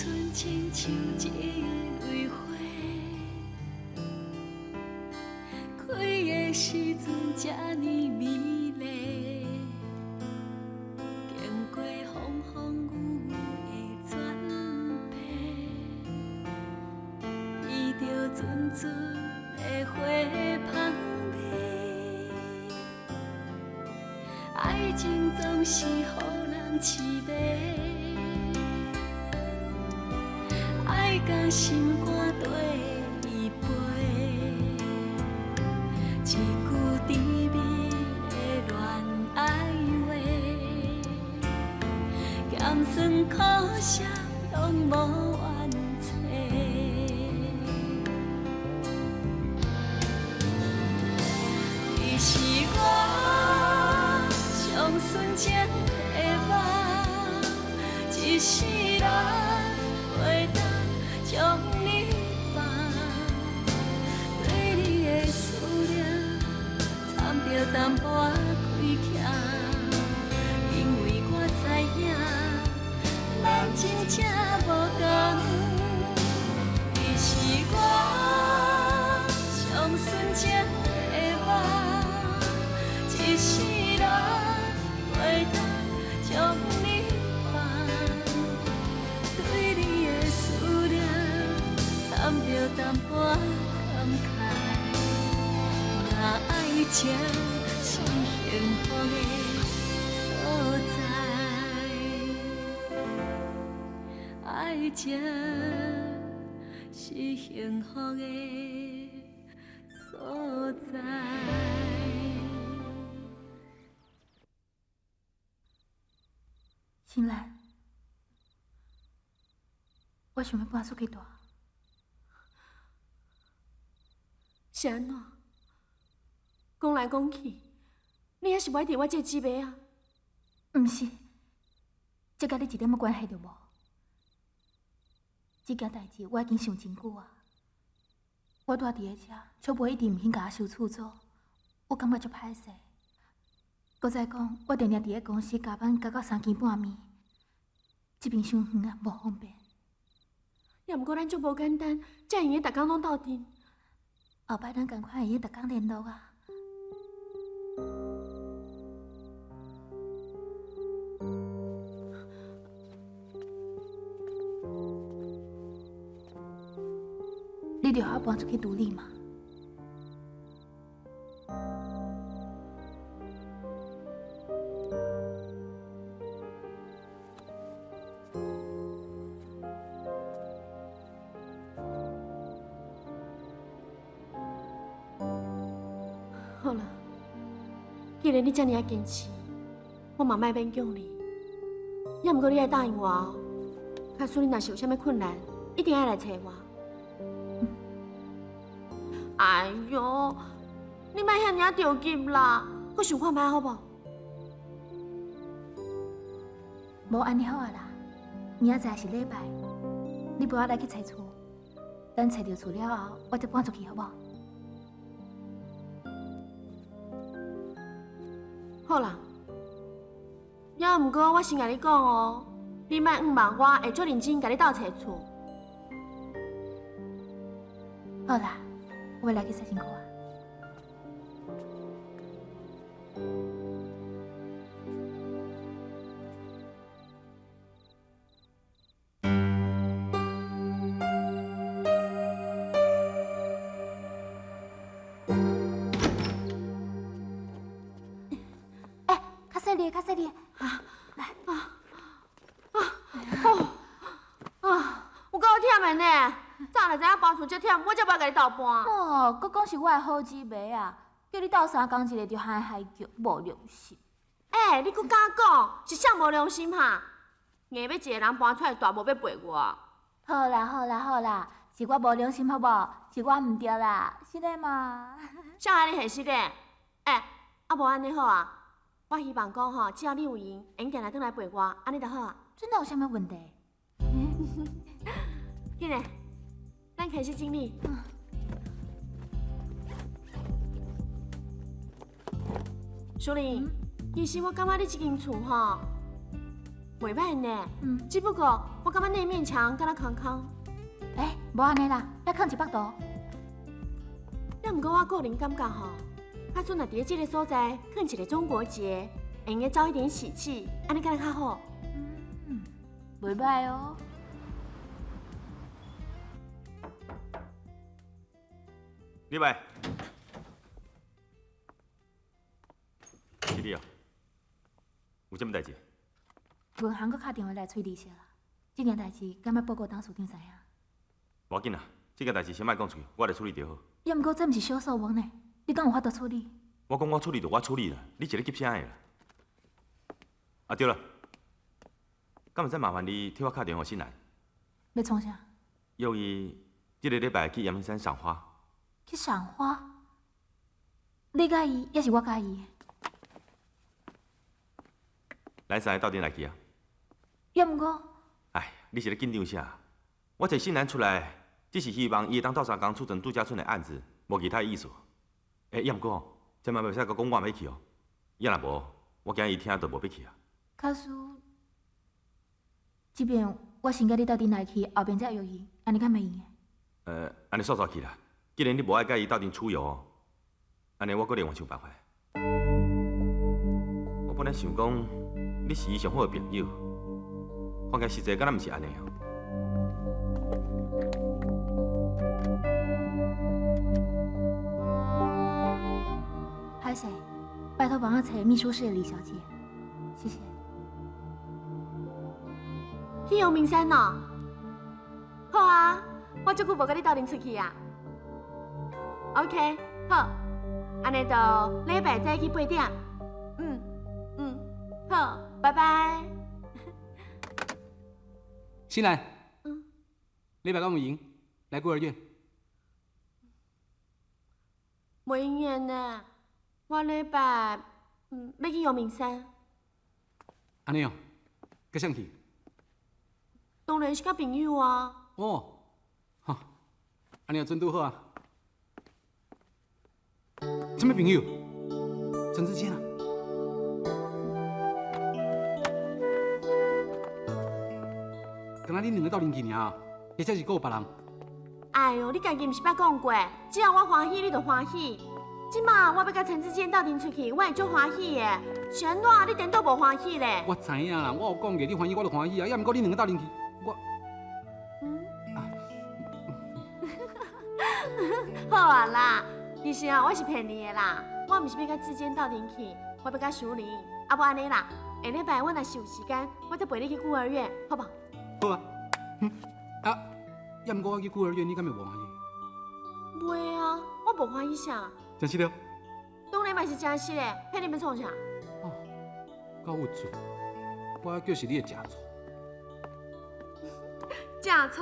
春親像一蕊花，開的時陣這呢美麗，經過風風雨雨的轉變，闻著陣陣的花香味。愛情總是予人痴迷，愛共心肝綴伊飛，一句甜蜜的戀愛話，鹹酸苦澀攏無怨嗟。你是我上純情的夢，一世人袂當將你放，對你的思念摻著淡薄仔虧欠，因為我知影咱真正無仝。你是我上純情的夢，一世人袂當將你放，對你的思念摻著淡薄仔感慨，若愛情是幸福的所在，愛情是幸福的所在。心蘭，我想欲搬出去蹛。是按怎？講來講去，你猶是無愛佇我這個姊妹啊？毋是，這佮你一點仔關係都無。這件代誌我已經想真久啊。我蹛佇咧遮，小妹一直毋肯共我收厝租，我感覺足歹勢。閣再講，我定定佇咧公司加班加到三更半暝，這邊傷遠啊，無方便。也毋過咱足無簡單，才會用得逐工攏鬥陣。後擺咱仝款會用得逐工聯絡啊。你著予我搬出去獨立嘛。好啦，既然你這爾仔堅持，我嘛莫勉強你。也毋過你愛答應我哦，假使你若是有啥物困難，一定愛來揣我。哎喲，你莫遐爾仔著急啦，閣想看覓好無？無按呢好啊啦，明仔載是禮拜，你陪我來去揣厝，等揣著厝了後，我才搬出去，好無？好啦，也毋過我先共你講哦，你莫向望我會足認真共你鬥揣厝。好啦，我來去洗身軀啊。欸，較細力，較細力，來。啊啊啊！有夠忝的呢，早就知影搬厝這忝，我才無愛共你鬥搬。哦，閣講是我的好姊妹啊，叫你鬥相共一个就嗨嗨叫，無良心。欸，你閣敢講，是啥無良心哈？硬欲一个人搬出來蹛，無欲陪我。好啦好啦好啦，是我無良心好無？是我毋對啦，是的嘛？啥按呢現實的？欸，啊無按呢好啊，我希望講吼，只要你有閒，會用定來轉來陪我，按呢就好啊。這哪有啥物問題？緊來，咱開始整理。淑玲，其實我感覺你這間厝吼，袂歹呢。嗯。只不过我感觉那面墙敢若空空。欸，无按呢啦，遐囥一百图。也毋过我个人感觉吼，假使若伫这个所在囥一个中国结，会用得招一点喜气，按呢敢若较好。嗯，袂歹哦。入来，是你哦，有啥物代志？银行阁敲电话来催利息啦，这件代志敢欲报告董事长知影？无要紧啦，这件代志先莫讲出去，我来处理就好。也毋过这毋是小数目呢，你敢有法度处理？我讲我处理就我处理啦，你是咧急啥的啦？啊对了，敢会使麻烦你替我敲电话予新兰？欲创啥？约伊这个礼拜去阳明山赏花。去赏花？你佮伊，抑是我佮伊？咱三个斗阵来去啊！也毋过，哎，你是咧紧张啥？我揣新兰出来，只是希望伊会当斗相共促成度假村的案子，无其他意思。欸，也毋过吼，千万袂使阁讲我欲去哦，也若无，我惊伊听就无欲去啊。假使这边我先佮你斗阵来去，后边才约伊，按呢敢袂用的？按呢煞煞去啦。既然你无爱佮伊斗阵出游，按呢我阁另外想办法。我本来想讲你是伊上好的朋友，看起来实际敢若毋是按呢哦。歹势，拜托帮我揣秘书室的李小姐，谢谢。去阳明山哦，好啊，我足久无佮你斗阵出去啊。OK，好，按呢就礼拜早起8点。嗯嗯，好，拜拜。新兰，嗯，礼拜敢有闲？来孤儿院。袂闲呢，我礼拜欲去阳明山。按呢哦，佮谁去？当然是佮朋友啊。哦，哈，按呢阵拄好啊。啥物朋友？陈志坚啊。敢若恁两个斗阵去尔，或者是阁有别人？哎哟，你家己毋是捌讲过，只要我欢喜，你就欢喜。这马我欲佮陈志坚斗阵出去，我会足欢喜的。是按怎你颠倒无欢喜咧？我知影啦，我有讲过，你欢喜我就欢喜啊。也毋过恁两个斗阵去，我……好啊啦，其实啊，我是骗你的啦。我毋是欲佮志坚斗阵去，我欲佮淑玲。啊，无按呢啦，下礼拜我若是有时间，我再陪你去孤儿院，好无？好啊。啊，也毋过我去孤儿院，你敢会无欢喜？袂啊，我无欢喜啥。真实的？当然嘛是真实的，骗你欲创啥？哦，够有趣，我就是你的食醋。食醋？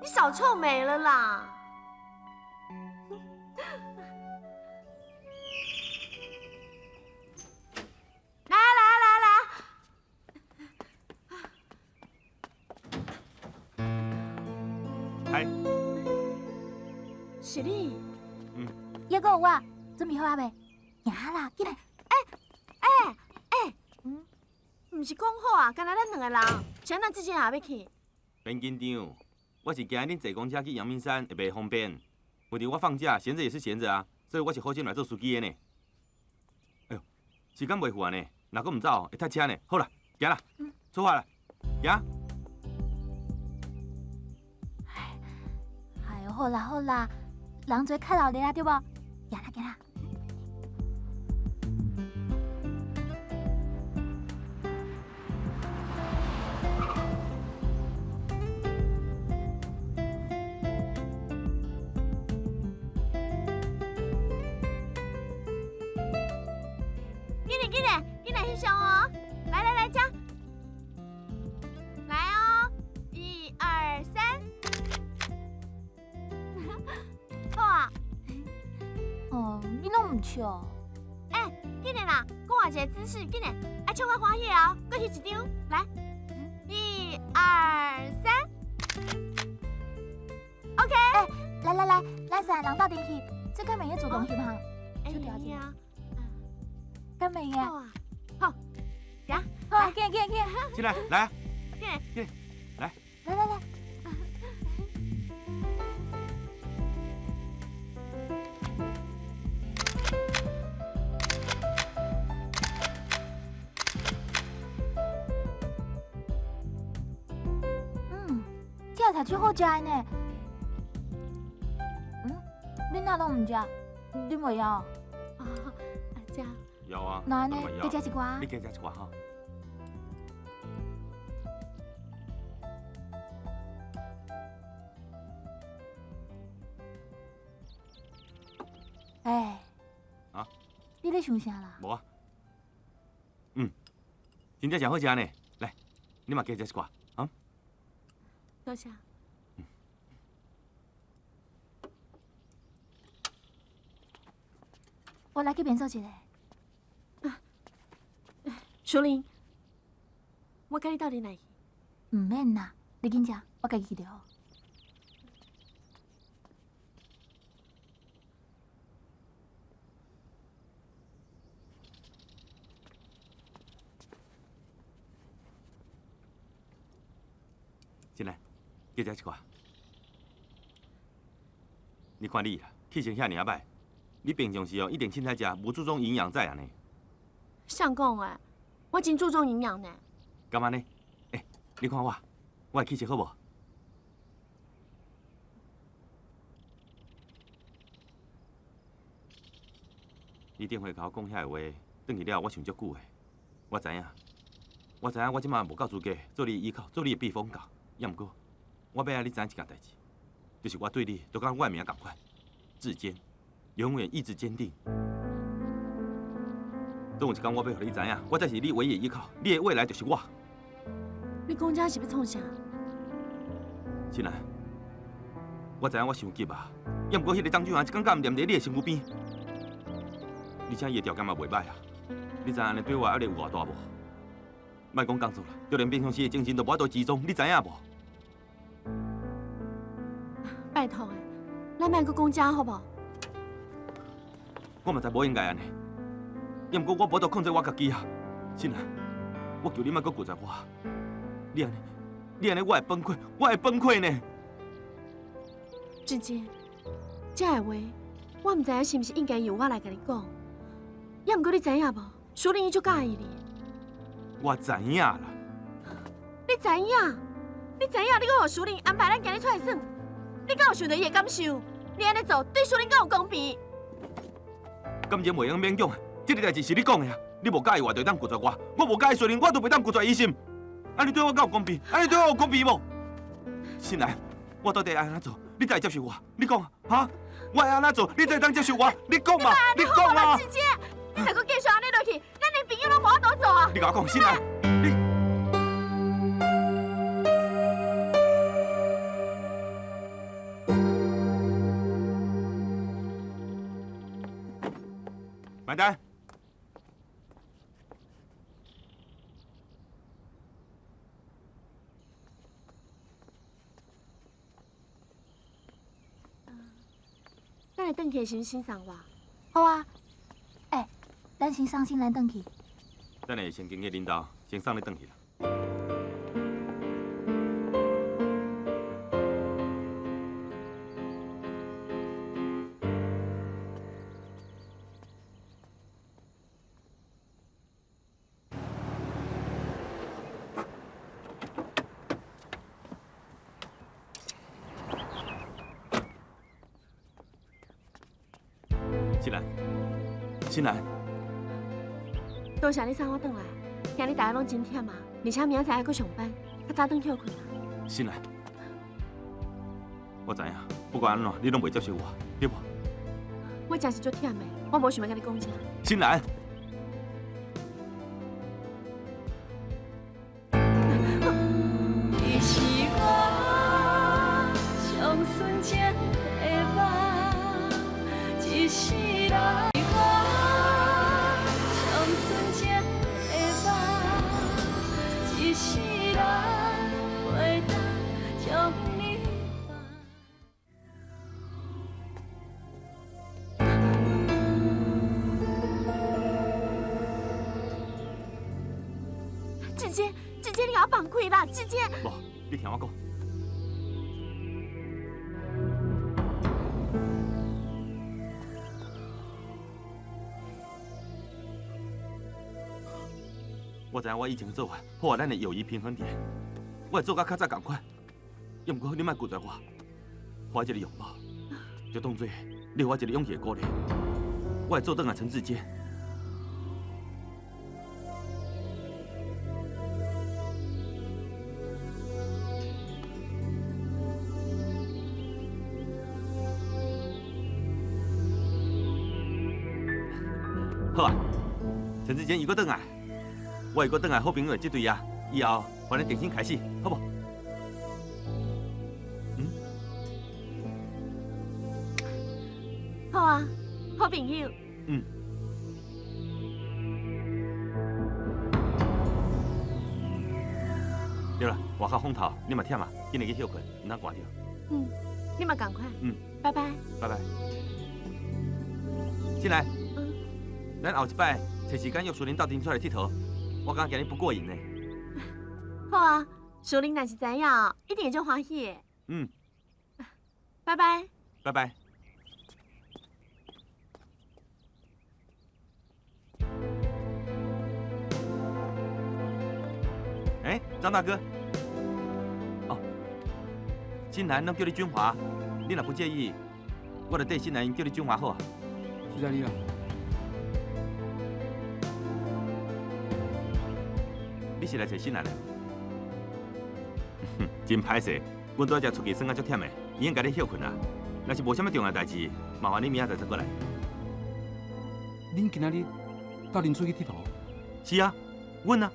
你少臭美了啦！来来来来！嗨，是你？嗯。抑阁有我，准备好啊未？行啦，紧来！欸，毋是讲好啊，干焦咱两个人，是按怎志坚也欲去？免紧张，我是惊恁坐公车去阳明山会袂方便。问题我放假，闲着也是闲着啊，所以我是好心来做司机的呢。哎呦，时间袂赴啊呢，若阁毋走会塞车呢。好啦，行啦，出发啦，行。哎呦，好啦好啦，人做较热闹啊，对无？行啦行啦。紧来紧来，紧来翕相哦！来来来，遮，来哦，1、2、3，好啊！哦，你拢毋笑。欸，紧来啦，讲换一个姿势，紧来，爱笑较欢喜哦，阁翕一张，来，1、2、3，OK。欸，来来来，咱三个人斗阵翕，这敢袂用自动翕哈？会用啊。敢袂用？好啊，好，行。行，好，紧紧紧。进来，来啊！紧，来。来来来。嗯，这个菜足好食的呢。嗯，恁哪拢毋食？恁袂枵？哦，食。枵啊。那按呢，加食一寡。你加食一寡吼。哎，啊？你咧想啥啦？无啊。嗯，真正诚好食呢。来，你嘛加食一寡，啊？多谢。我来去便所一下。淑玲，我佮你斗阵来去。毋免啦，你紧食，我家己去就好。进来，加食一寡。你看你啦，气色遐尔仔歹，你平常时哦一定凊彩食，无注重营养才会按呢。谁讲的？我真注重营养呢。敢按呢？欸，你看我，我的气色好无？你顶回共我讲遐个话，转去了我想足久的。我知影，我知影，我这马无够资格做你的依靠，做你的避风港。也毋过，我欲爱你知影一件代志，就是我对你，就佮我的名仝款，志坚，永远意志坚定。总有一天，我欲予你知影，我才是你唯一的依靠，你的未来就是我。你讲这是欲创啥？亲爱，我知影我伤急啊，也毋过彼个张俊华一工敢毋黏伫你的身躯边，而且伊的条件嘛袂歹啊。你知影按呢对我压力有偌大无？莫讲工作啦，就连平常时的精神都无法度集中，你知影无？拜托的，咱莫阁讲这好无？我嘛知无应该按呢。也毋过我无法度控制我家己啊，亲爱，我求你莫阁拒绝我，你按呢，你按呢，我会崩溃，我会崩溃呢。志坚，这个话我毋知影是毋是应该由我来共你讲，也毋过你知影无？淑玲伊足佮意你。我知影啦。你知影？你知影？你阁予淑玲安排咱今日出来耍，你敢有想著伊的感受？你按呢做对淑玲敢有公平？感情袂用勉强。这个代志是你讲的啊！你无佮意我，就当拒绝我；我无佮意淑玲，我就袂当拒绝伊是毋？按呢对我敢有公平？按呢对我有公平无？新来，我到底爱按怎做？你才会接受我？你讲哈？我爱按怎做？你才会当接受我？你讲嘛？你讲嘛？志坚，你若阁继续按呢落去，咱连朋友拢无法度做啊！你共我讲，新来，你。买单。等下转去是毋是先送我？好啊，欸，咱先送新兰转去。等下先经过恁兜，先送你转去啦。新兰，新兰，多谢你送我转来，今日大家拢真忝啊，而且明仔载还阁上班，较早转歇困啊。新兰，我知影，不管按怎，你拢袂接受我，对无？我真是足忝的，我无想欲佮你讲这。新兰。你是我上纯情的梦，一世人。我上纯情的梦，一世人袂当将你放。姐，志坚，你共我放开啦！志坚，无，你听我讲。我知影我以前的做法破坏咱的友谊平衡点，我会做甲较早仝款。也毋过你莫拒绝我，予我一个拥抱，就当做你予我一个勇气的鼓励。我会做转来陈志坚。好啊，陈志坚伊阁转来，我会阁转来好朋友的这队啊，以后反正重新开始，好无？嗯，好啊，好朋友。嗯。对啦，外口风头，你嘛忝啊，紧来去歇困，毋通寒著。嗯，你嘛仝款。嗯，拜拜。拜拜。进来。咱后一摆揣时间约淑玲斗阵出来𨑨迌，我感觉今日不过瘾呢。好啊，淑玲若是知影，一定会足欢喜的。嗯。拜拜。拜拜。哎，张大哥。哦，新南拢叫你君华，你若不介意，我就缀新南叫你君华好啊。随在你啦。你是来揣新兰的？真歹势，阮拄仔才出去耍啊，足忝的，已经共你歇困啊。若是无啥物重要代志，麻烦你明仔载再过来。恁今仔日斗阵出去𨑨迌？是啊，阮啊，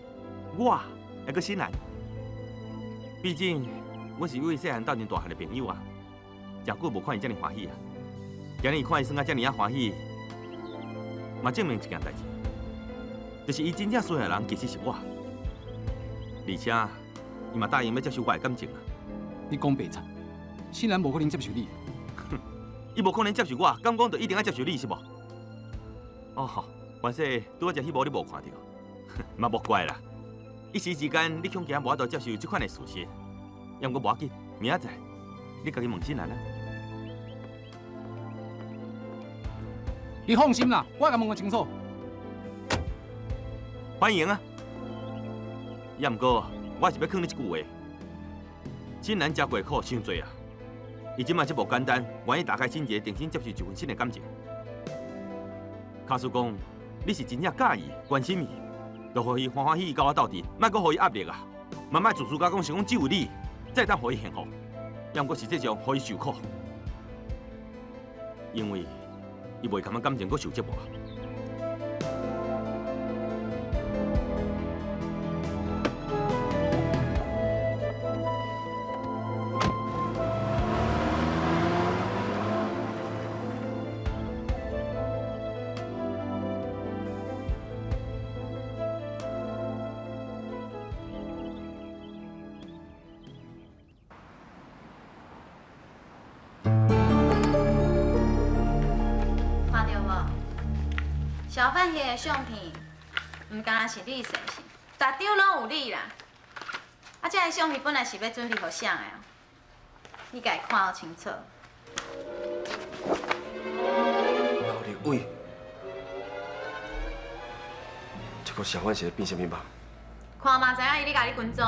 我还阁新兰。毕竟，阮是为细汉斗阵大汉的朋友啊，诚久无看伊遮尔欢喜啊。今日看伊耍啊遮尔啊欢喜，嘛证明一件代志，就是伊真正需要的人其实是我。而且，伊嘛答应欲接受我的感情啊！你讲白贼，新兰无可能接受你。哼，伊无可能接受我，敢讲就一定爱接受你是无？哦，反正拄仔食彼幕你无看著，嘛无怪啦。一时之间，你恐惊无法度接受这款的事实，也毋过无要紧，明仔载你家己问新兰啊。你放心啦，我会共问个清楚。欢迎啊！也毋过，我是欲劝你一句话：新兰食过苦伤济啊，伊这摆这无简单，愿意打开心结，重新接受一份新的感情。假使讲你是真正佮意、关心伊，就予伊欢欢喜喜佮我斗阵，莫阁予伊压力啊！嘛莫自私甲讲，想讲只有你才会当予伊幸福，也毋过实际上予伊受苦，因为伊袂感觉感情阁受折磨。小贩彼个相片，毋干焦是你是毋是？逐张拢有你啦。啊，这个相片本来是欲准备予谁的哦？你家己看好清楚。刘立伟，这个小贩是咧变啥物吧？看嘛知影伊咧共你跟踪。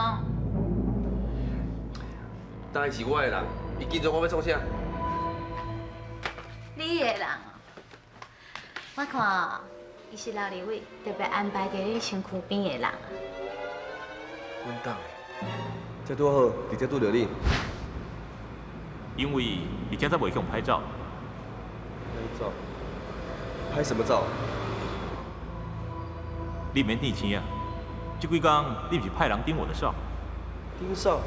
当伊是我的人，伊跟踪我欲创啥？你的人哦，我看。伊是刘立伟特别安排伫你身躯边的人啊。阮党的，这拄好，直接拄著你。因为你这才袂去拍照。拍照？拍什么照？你免担心啊，这几工你毋是派人盯我的哨？盯哨？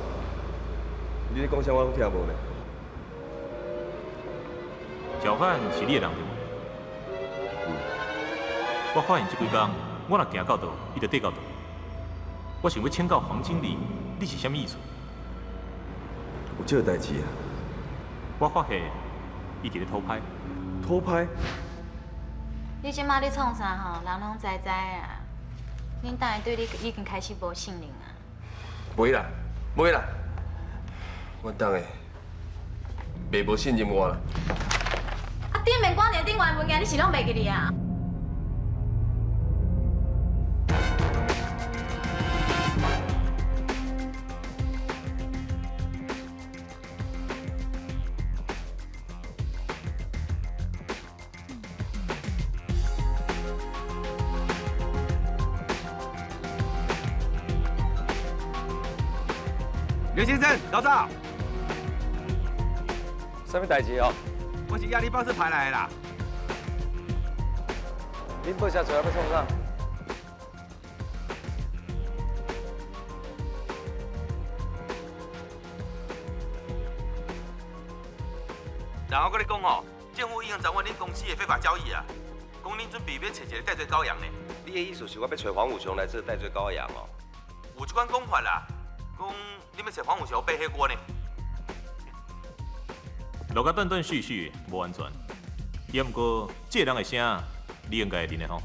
你咧讲啥我拢听无呢。小贩是你的人对无？我发现这几工，我若行到佗，伊就缀到佗。我想欲请教黄经理，你是啥物意思？有这个代志啊？我发现伊伫咧偷拍。偷拍？你这马咧创啥吼？人拢知知啊。恁党的对你已经开始无信任啊。袂啦，袂啦，阮党的袂无信任我啦。啊，顶面关键顶悬的物件，你是拢袂记哩啊？刘先生，老早。啥物代志哦？我是压力报社派来的啦。恁报社出来欲创啥？然后我跟你讲哦，政府已经掌握恁公司的非法交易啊，讲恁准备欲揣一个代罪羔羊呢。你的意思是我欲揣黄武雄来做代罪羔羊哦？有这款讲法啦，讲你欲揣黄武雄背黑锅呢？录甲断断续续，无完全。也毋过，这个人的声，你应该会认得吼。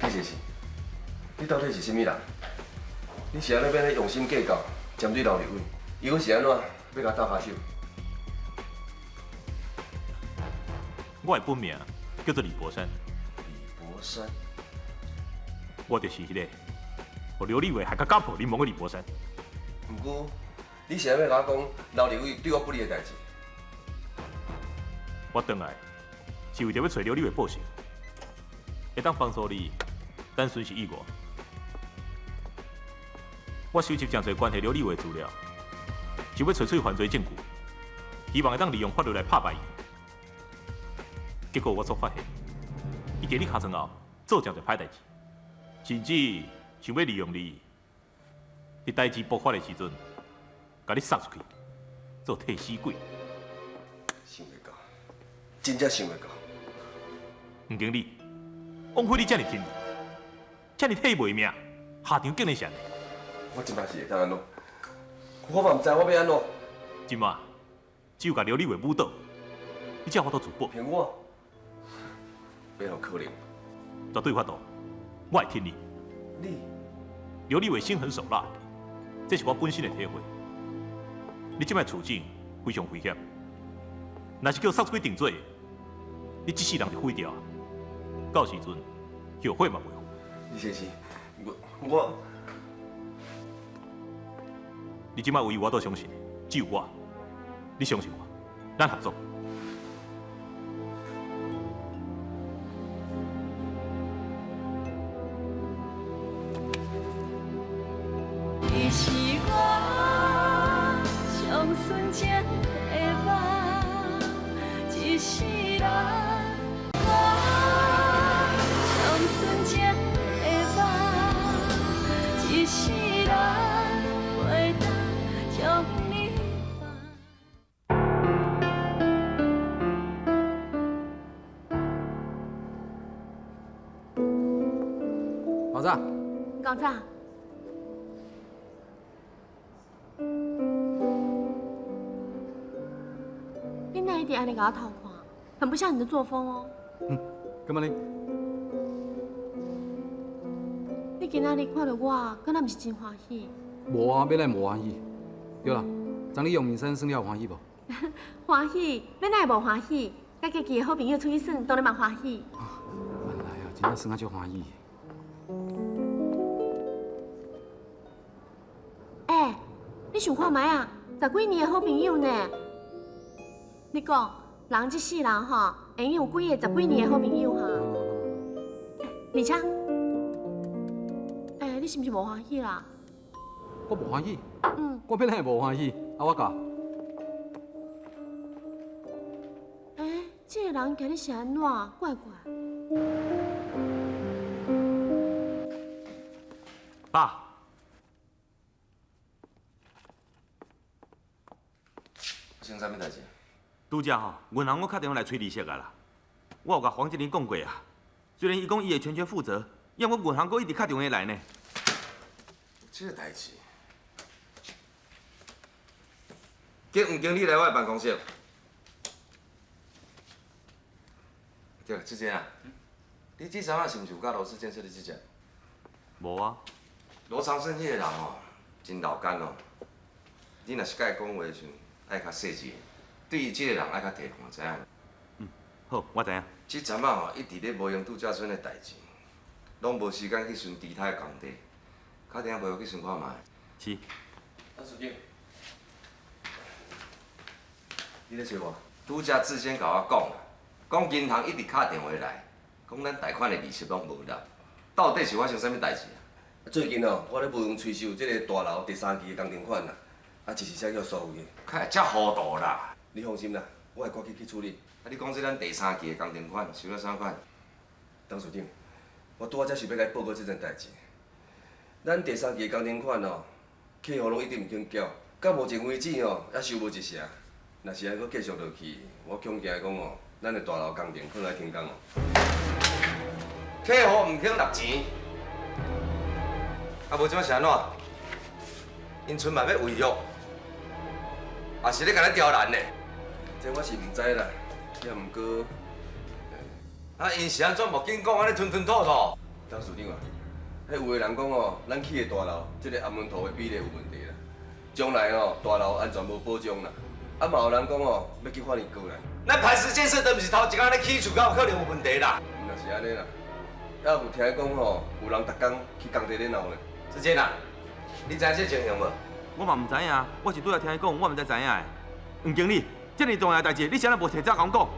李先生，你到底是啥物人？你是按怎欲按呢用心计较，针对刘立伟？伊阁是按怎欲共斗跤手？我的本名叫做李伯山。李伯山，我就是彼个，予刘立伟害甲家破人亡的李伯山。毋过，你是按怎欲共我讲刘立伟对我不利的代志？我转来是为著欲揣刘立伟报仇，会当帮助你，单纯是意外。我收集诚济关系刘立伟的资料，是欲揣出犯罪证据，希望会当利用法律来拍败伊。结果我煞发现，伊伫你尻川后做诚济歹代志，甚至想欲利用你，伫代志爆发的时阵，共你杀出去，做替死鬼。想袂到，真正想袂到。黄经理，枉费你遮尔拼，遮尔体袂命，下场竟然是按呢。我这摆是会当按怎？我嘛毋知我欲按怎。这摆只有共刘立伟舞倒，你才有法度自保。骗我？免有可能。绝对有法度，我会挺你。你？刘立伟心狠手辣，这是我本身的体会。你这摆处境非常危险，若是叫杀出去定罪，你这世人就毁掉啊！到时阵后悔嘛袂赴。李先生，我，你这摆唯一我都相信的，只有我。你相信我，咱合作。你是我上纯情的梦，一世人。我上纯情的梦，一世人袂当将你放。老子，高早。你哪一直按呢共我偷看，很不像你的作风哦。嗯，干嘛呢？你今仔日看到我，敢若毋是真欢喜？无啊，欲哪会无欢喜？对啦，昨日阳明山耍了有欢喜无？欢喜，欲哪会无欢喜？佮家己的好朋友出去耍，当然嘛欢喜。原来啊，真正耍啊足欢喜。欸，你想看觅啊？十几年的好朋友呢？你讲，人这世人吼，会用有几个十几年的好朋友哈？而且，欸，你是毋是无欢喜啦？我无欢喜。嗯。我欲哪会无欢喜？啊，我教。欸，这个人今日是按怎？怪怪。爸。发生啥物代志？拄才吼，银行阁敲电话来催利息啊啦。我有共黄经理讲过啊，虽然伊讲伊会全权负责，也毋过银行阁一直敲电话来呢。这个代志，叫黄经理来我的办公室。对了，志坚啊，你這陣仔是毋是有佮羅氏建設咧接觸？無啊。羅長生彼个人哦，真老奸哦。你若是佮伊講話的時陣，愛較細緻，對伊這個人愛較提防，知影無？嗯，好，我知影。這陣仔吼，一直咧無閒度假村的代誌，攏無時間去巡其他的工地，敲電話袂去巡看覓。是。董事長，你咧揣我？拄才志先共我講啦，講銀行一直敲電話來，講咱貸款的利息攏無納，到底是發生啥物代誌啊？最近哦，我咧無閒催收這个大樓第三期的工程款啦，啊，一時才叫疏去。較會遮糊塗啦！你放心啦，我會趕緊去處理。啊，你講這咱第三期的工程款收了啥款？董事長，我拄仔才想欲共你報告這件代誌。咱第三期的工程款哦，客戶攏一直毋肯繳，到目前為止哦，猶收無一成。若是按閣繼續落去，我恐驚講哦，咱的大樓工程可能愛停工哦。客戶毋肯納錢，啊無這擺是按怎？𪜶賰嘛欲違約，也是咧共咱刁難呢？這我是毋知啦，也毋過，啊，𪜶是按怎無緊講，按呢吞吞吐吐？董事長啊，彼有的人講哦，咱起的大樓，這个阿門圖的比例有問題啦，將來哦，大樓安全無保障啦。啊，嘛有人講哦，欲去法院告咱。咱磐石建設都毋是頭一工咧起厝，敢有可能有問題啦？毋若是按呢啦，猶有聽講吼，有人逐工去工地咧鬧咧。志堅啊，你知影這情形無？我嘛毋知影，我是拄才聽伊講，我毋知知影的。黃經理，這麼重要的代誌，你啥人無提早共我講？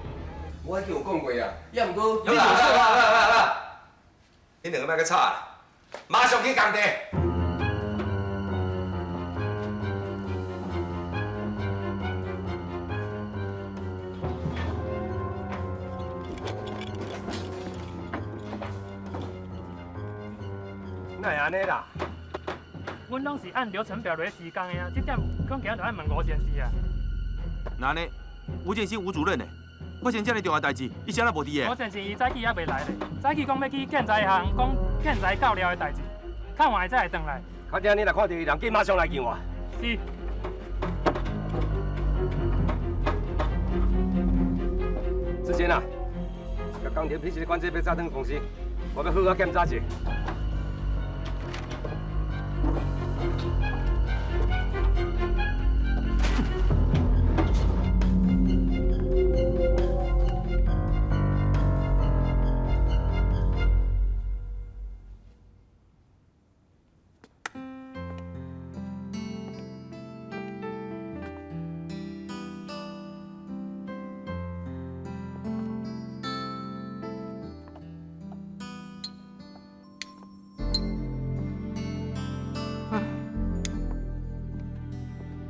我已經有講過啊，也毋過。好啦好啦好啦好啦，恁兩个莫閣吵啦，馬上去工地。哪會按呢啦？阮攏是按流程表來施工的啊，這點恐驚著愛問吳先生啊。那按呢？吳建新吳主任呢？發生這麼重要代誌，伊啥人無佇的？吳先生伊早起猶未來咧，早起講欲去建材行講建材到料的代誌，較晚才會轉來。較正你若看著伊人，緊馬上來見我。是。志堅啊，共工程品質管制欲早轉公司，我欲好好檢查一下。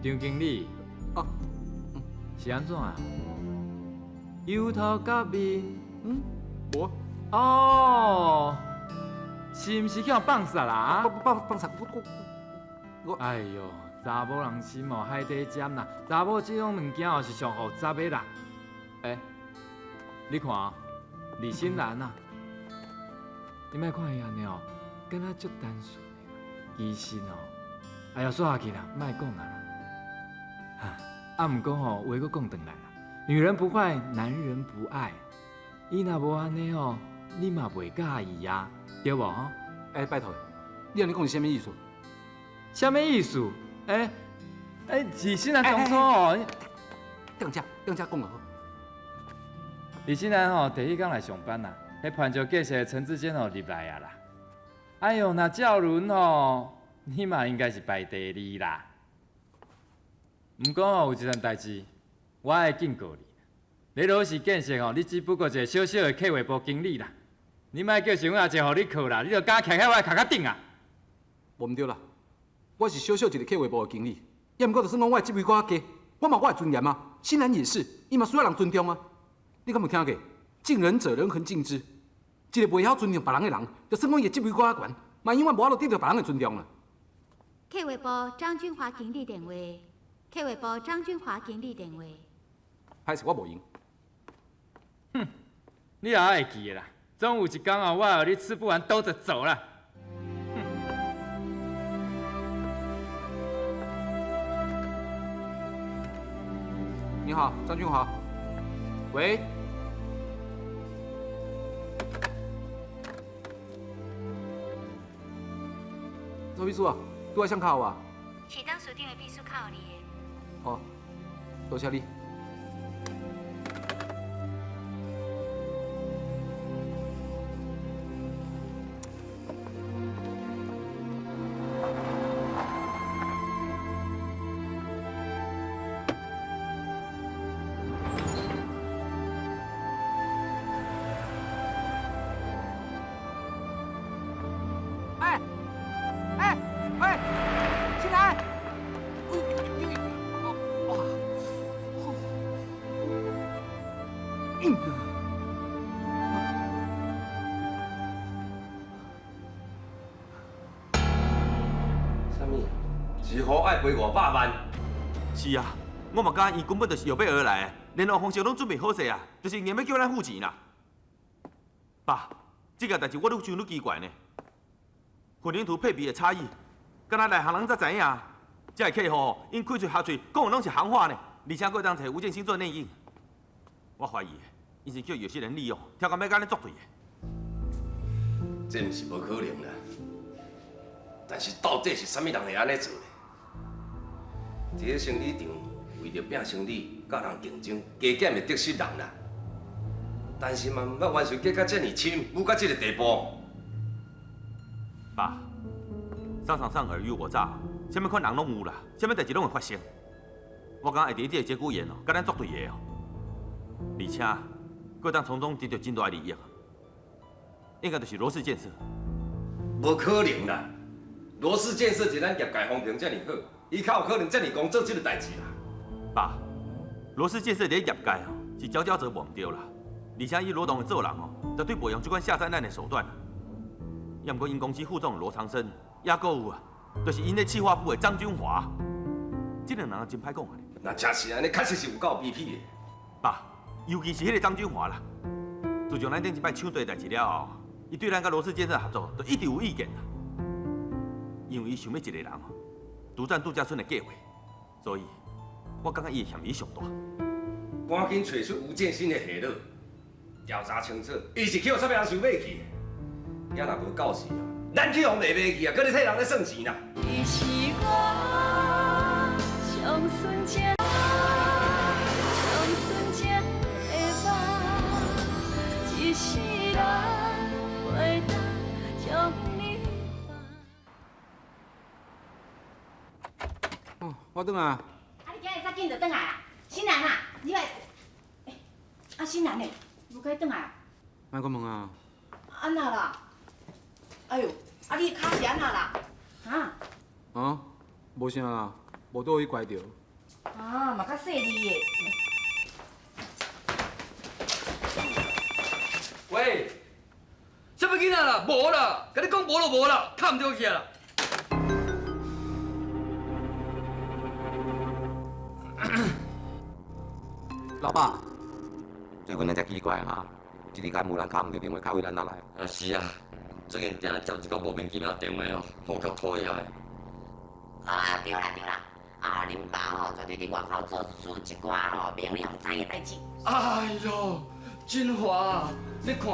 張經理，哦，是按怎啊？油頭革面，嗯，無。哦，是毋是去予放殺啦？放殺，我。哎喲，查某人心哦，海底針啦，查某這種物件哦是上複雜的啦。欸，你看哦，李新蘭啊，你莫看伊按呢哦，敢若足單純的，其實哦，哎呀，煞下去啦，莫講啊啦。啊，毋過吼，話閣講轉來啦，女人不壞，男人不愛。伊若無按呢吼，你嘛袂佮意啊，對無？欸，拜託，你按呢講是啥物意思？啥物意思？欸欸，李新蘭當初吼，等下等下講就好。李新蘭吼，第一工來上班啦，彼盤石建設的陳志堅吼入來啊啦。哎喲，若照輪吼，你嘛應該是排第二啦。毋過吼，有一件代誌，我愛警告你。你羅氏建設吼，你只不過一個小小的客戶部經理啦。你莫叫是阮阿姐予你靠啦，你著敢徛佇我的頭殼頂啊！無毋對啦，我是小小一個客戶部的經理，也毋過就算講我的職位閣較低，我嘛有我的尊嚴啊。新蘭也是，伊嘛需要人尊重啊。你敢有聽過？敬人者，人恆敬之。一個袂曉尊重別人的人，就算講伊的職位閣較懸，嘛永遠無法度得到別人的尊重啦。客戶部張俊華經理電話。客戶部張俊華經理電話。歹勢，我無閒。哼，你也會記的啦。總有一天啊，我予你吃不完兜著走啦。你好，張俊華。喂。蔡秘书啊，拄仔谁敲我？是董事长的秘书敲予你的。哦，多谢你。爱赔500万。是啊，我嘛感觉伊根本就是有备而来的，联络方式拢准备好势啊，就是硬欲叫咱付钱啦。爸，这个代志我愈想愈奇怪呢。混凝土配比的差异，敢若内行人才知影。这个客户𪜶开喙合喙讲的拢是行话呢，而且阁会当揣吴建新做内应。我怀疑，𪜶是叫有些人利用，超工欲佮咱作对的。这毋是无可能啦，但是到底是啥物人会按呢做呢？伫咧生理场，为著拼生理，佮人竞争，加减会得失人啦。但是嘛，毋捌冤仇结到遮尔深，舞到这个地步。爸，商场上尔虞我诈，啥物款人拢有啦，啥物代志拢会发生。我感觉会伫这个节骨眼哦，佮咱作对的哦，而且阁会当从中得到真大的利益，应该就是罗氏建设。无可能啦！罗氏建设伫咱业界风评遮尔好，伊较有可能遮尔戆做这个代志啦。爸，罗氏建设伫业界哦是佼佼者无毋对啦，而且以罗董的做人哦，绝对袂用这款下三滥的手段。也毋过𪜶公司副总罗长生，也阁有啊，就是𪜶咧企划部的张君华，这两人真歹讲啊。若真是按呢，确实是有够卑鄙的。爸，尤其是彼个张君华啦，自从咱顶一摆抢地代志了后，伊对咱佮罗氏建设合作，就一直有意见啦。因为伊想欲一个人哦，独占度假村的计划，所以我感觉伊的嫌疑上大。赶紧揣出吴建新的下落，调查清楚，伊是去予啥物人收买去的？遐若无够时啊，咱去予卖卖去啊，阁咧替人咧算钱啦。你是我上纯情、上纯情的梦，一世人袂当将你放。哦，我转来。啊，你今日遮紧就转来啊？新兰啊，你来。欸，啊，新兰呢？无佮伊转来啊？莫阁问啊。按那啦？哎呦，啊你的跤是按那啦？哈？啊，无啥啦，无佗位拐著。啊，嘛较细腻的。喂，啥物囡仔啦？无啦，共你讲无就无啦，敲毋著去啊啦。老爸，最近才奇怪哈，一日间无人敲毋著电话，敲去咱那来。啊是啊，最近定定接一个莫名其妙电话哦，予够讨厌的。啊对啦对啦，啊恁爸吼绝对伫外口做出一寡吼名利予知的代志。哎哟，振华啊，你看，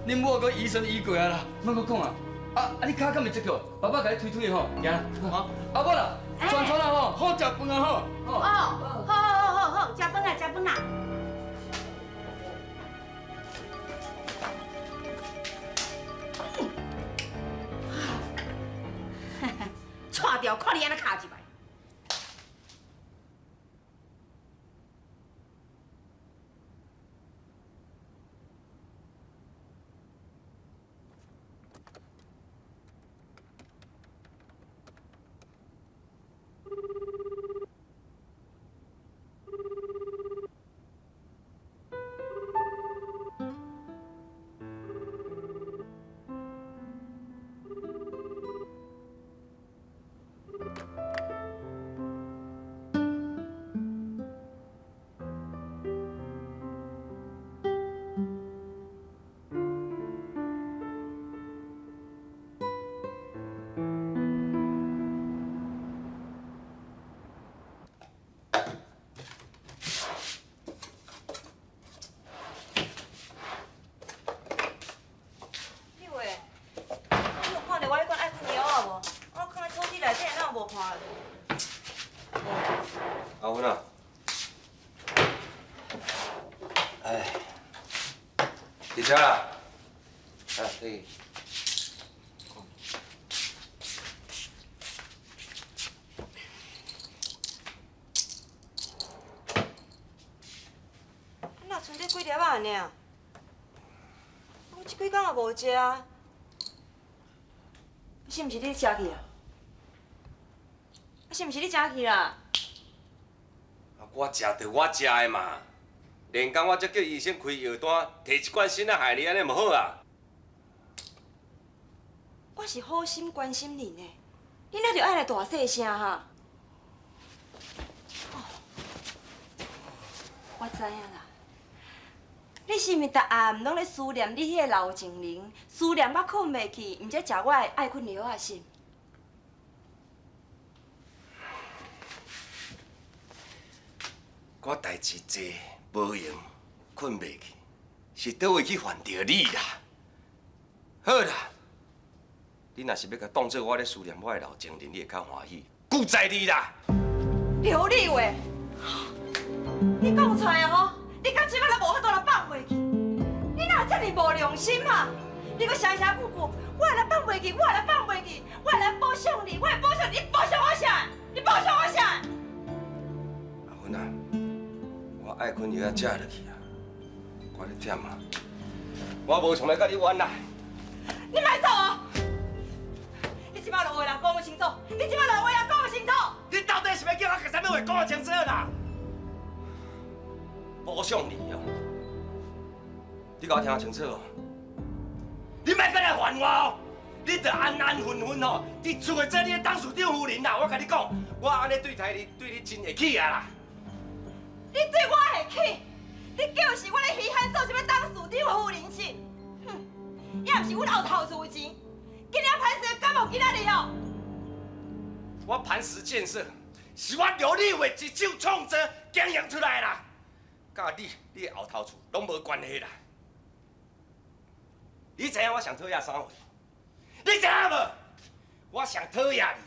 恁某阁疑神疑鬼啊啦，莫阁讲啊。啊啊，你跤敢会这个？爸爸共你推推吼，行啦，哈。阿某啦，传传啊吼，好食饭啊吼。哦，好好好好，食饭啊食饭啊。踹掉，看你按怎敲入来。伫遮啦。啊，你。哪剩这几粒仔尔？我这几工也无食啊。是毋是你食去啊？是毋是你食去啦？我食著我食的嘛。连工我才叫医生开药单，提一罐新仔害你，按呢毋好啊？我是好心关心你呢，你哪就爱来大细声哈？哦，我知影啦，你是毋是逐暗拢咧思念你彼个老情人，思念到睏袂去，毋才食我的爱睏药啊是？我代志济，无闲，睏袂去，是佗位去烦著你啦？好啦，你若是欲共当做我咧思念我的老情人，你会较欢喜，久在你啦。刘立伟，你讲出来啊吼！你到这摆拢无法度来放袂去，你哪有这么无良心啊？你阁声声句句，我会来放袂去，我会来放袂去，我会来补偿你，我会补偿你，你补偿我啥？你补偿我啥？阿芬啊，我爱睏药仔食落去啊，我咧忝啊，我无想欲佮你冤啦。你莫走哦！你这摆就话人讲清楚，你这摆就话人讲清楚。你到底是欲叫我讲啥物话讲清楚啦？补偿你哦，你共我听清楚哦，你莫阁来烦我哦，你著安安分分哦，伫厝内做你的董事长夫人啦。我共你讲，我按呢对待你，对你真会起啊啦。你对我会起？你就是我咧稀罕做啥物董事长夫人是？哼，也毋是阮后头厝的钱，今日磐石敢无今仔日哦？我磐石建设是我刘立伟一手创造经营出来啦。佮你、你的后头厝拢无关系啦。你知影我上讨厌啥货？你知影无？我上讨厌你，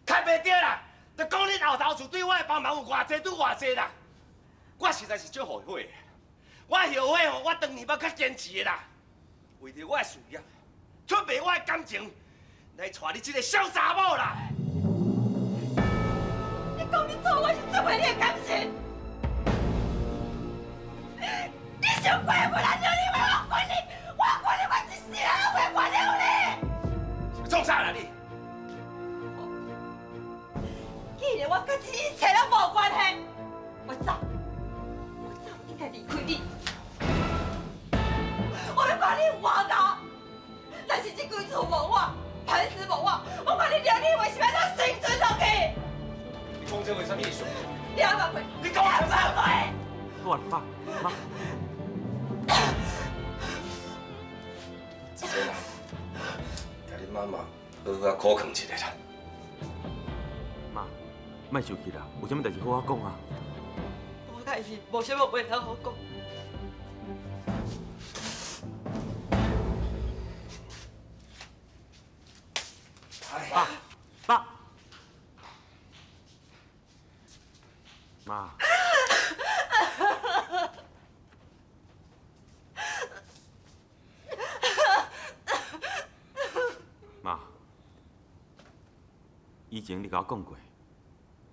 较袂对啦，就讲恁后头厝对我的帮忙有偌济拄偌济啦。我实在是足后悔的，我后悔吼，我当年欲较坚持的啦，为著我的事业，出卖我的感情，来娶你这个痟查某啦。你讲你做我是出卖你的感情？你想过分啊！刘立伟，我管你，我管你，我一世人拢袂原谅你。创啥啦你？既然我佮这一切拢无关系，我走，我走，应该离开你。我欲看你有偌大，若是这间厝无我，磐石无我，我看你刘立伟是欲按怎生存落去？你讲这话啥物意思？你阿妈会，你讲阿妈会。好啊，爸妈。子珍啊，共恁妈妈好好仔苦劝一下啦。妈，莫生气啦，有啥物代志好好讲啊。无代志，无啥物话通好讲。爸，爸，妈。妈，以前你共我讲过，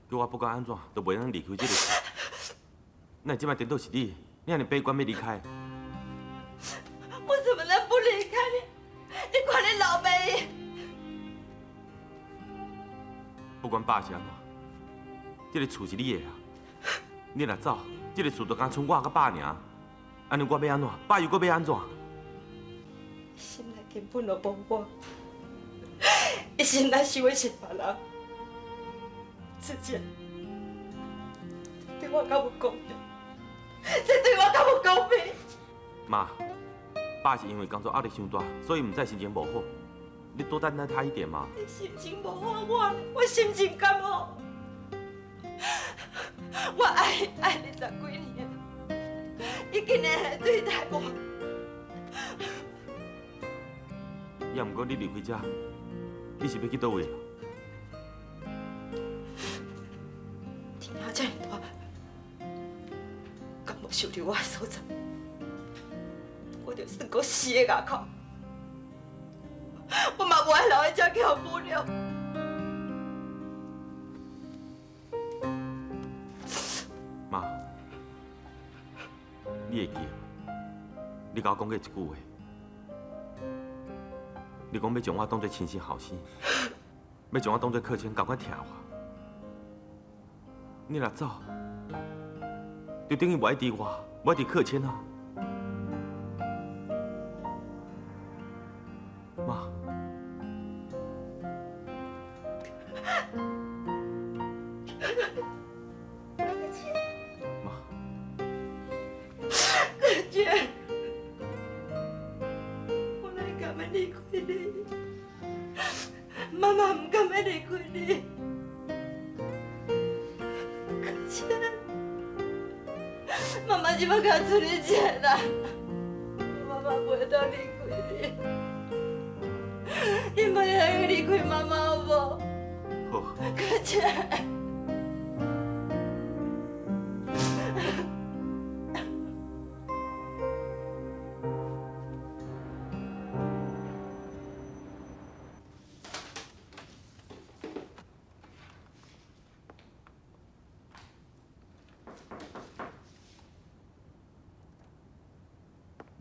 叫我不管按怎都袂当离开这个厝。那这摆颠倒是你，你按呢悲观欲离开？我怎么能不离开你？你看你老爸伊。不管爸是按怎，这个厝是你的啊。你若走，这个厝就敢賰我佮爸尔。按呢我欲按怎？爸又阁欲按怎？心内根本就无我，伊心内想的是别人。子健，对我敢有公平？这对我敢有公平？妈，爸是因为工作压力伤大，所以毋知心情无好。你多担待他一点嘛。你心情无好，我心情敢好？我爱伊爱20几年，伊竟然会对待我。也毋过你离开这，你是欲去佗位啊？天下这么大，敢无收留我的所在？我著算阁死个牙口，我嘛无爱留喺遮去予侮辱。妈，你会记得你共我讲过一句话，你讲欲将我当做亲生后生，欲将我当做靠山，仝款疼我。你若走，就等于无爱伫我，无爱伫靠山啊。妈，妈，姐，我哪会甘欲离开你？妈妈毋甘欲离开你。可姐，妈妈这摆敢出你钱啦，妈妈袂当离开你，你莫会离开妈妈好无？好。可姐。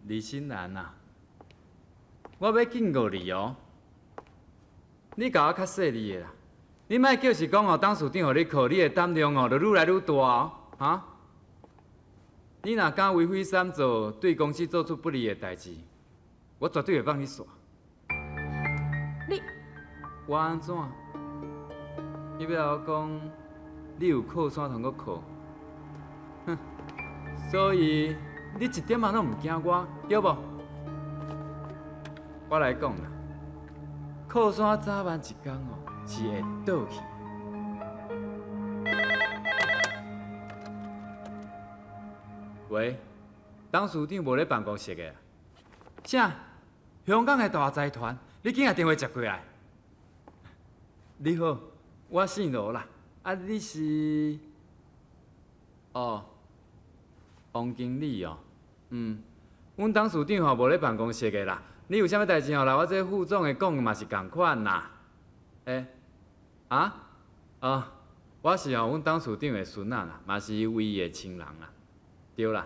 李新兰啊，我欲警告你哦，你共我较细腻的啦，你莫叫是讲哦，董事长予你靠，你的胆量哦，就愈来愈大哦，哈？你若敢为非三做，对公司做出不利的代志，我绝对会放你煞。你，我按怎？你欲来我讲，你有靠山通阁靠？哼，所以。你一点仔拢毋惊我，对无？我来讲啦，靠山早晚一天哦是会倒去。喂，董事长无咧办公室的？啥？香港的大财团，你紧个电话接过来。你好，我姓罗啦，啊，你是？哦。王经理哦，嗯，阮董事长吼无咧办公室的啦。你有啥物代志吼，来我这副总的讲嘛是仝款啦。欸，啊，哦，我是吼阮董事长的孙仔啦，嘛是伊唯一的亲人啦，对啦。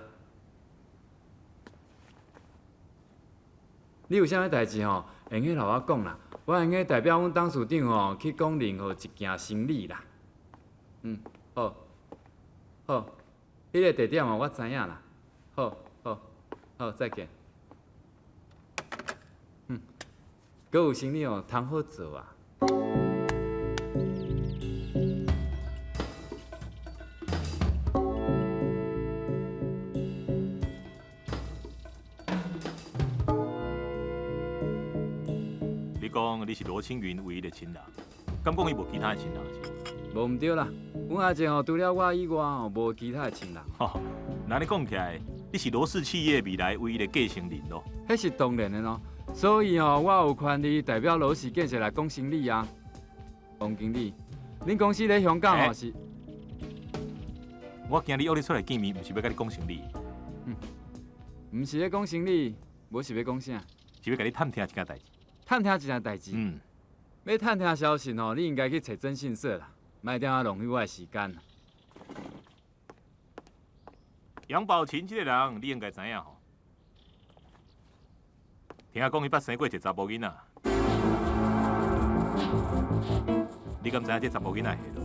你有啥物代志吼，会用得来我讲啦，我会用得代表阮董事长吼去讲任何一件生理啦。嗯，好，好。彼个地点哦，我知影啦。好，好，好，再见。嗯，阁有生意哦，通好做啊。你讲你是罗青云唯一的亲人，敢讲伊无其他的亲人是？无毋对啦，阮阿姐吼，除了我以外吼，无其他的亲人。吼，那你讲起来，你是罗氏企业未来唯一的继承人咯？彼是当然的咯，所以吼，我有权利代表罗氏建设来讲生理啊。王经理，恁公司咧香港吼是？我今日约你出来见面，毋是欲共你讲生理。嗯，毋是咧讲生理，无是欲讲啥？是欲共你探听一件代志。探听一件代志？嗯。欲探听消息吼，你应该去揣征信社啦。莫踮遐浪费我的时间。杨宝琴这个人，你应该知影吼。听讲伊捌生过一个查埔囡仔，你敢知影这查埔囡仔下落？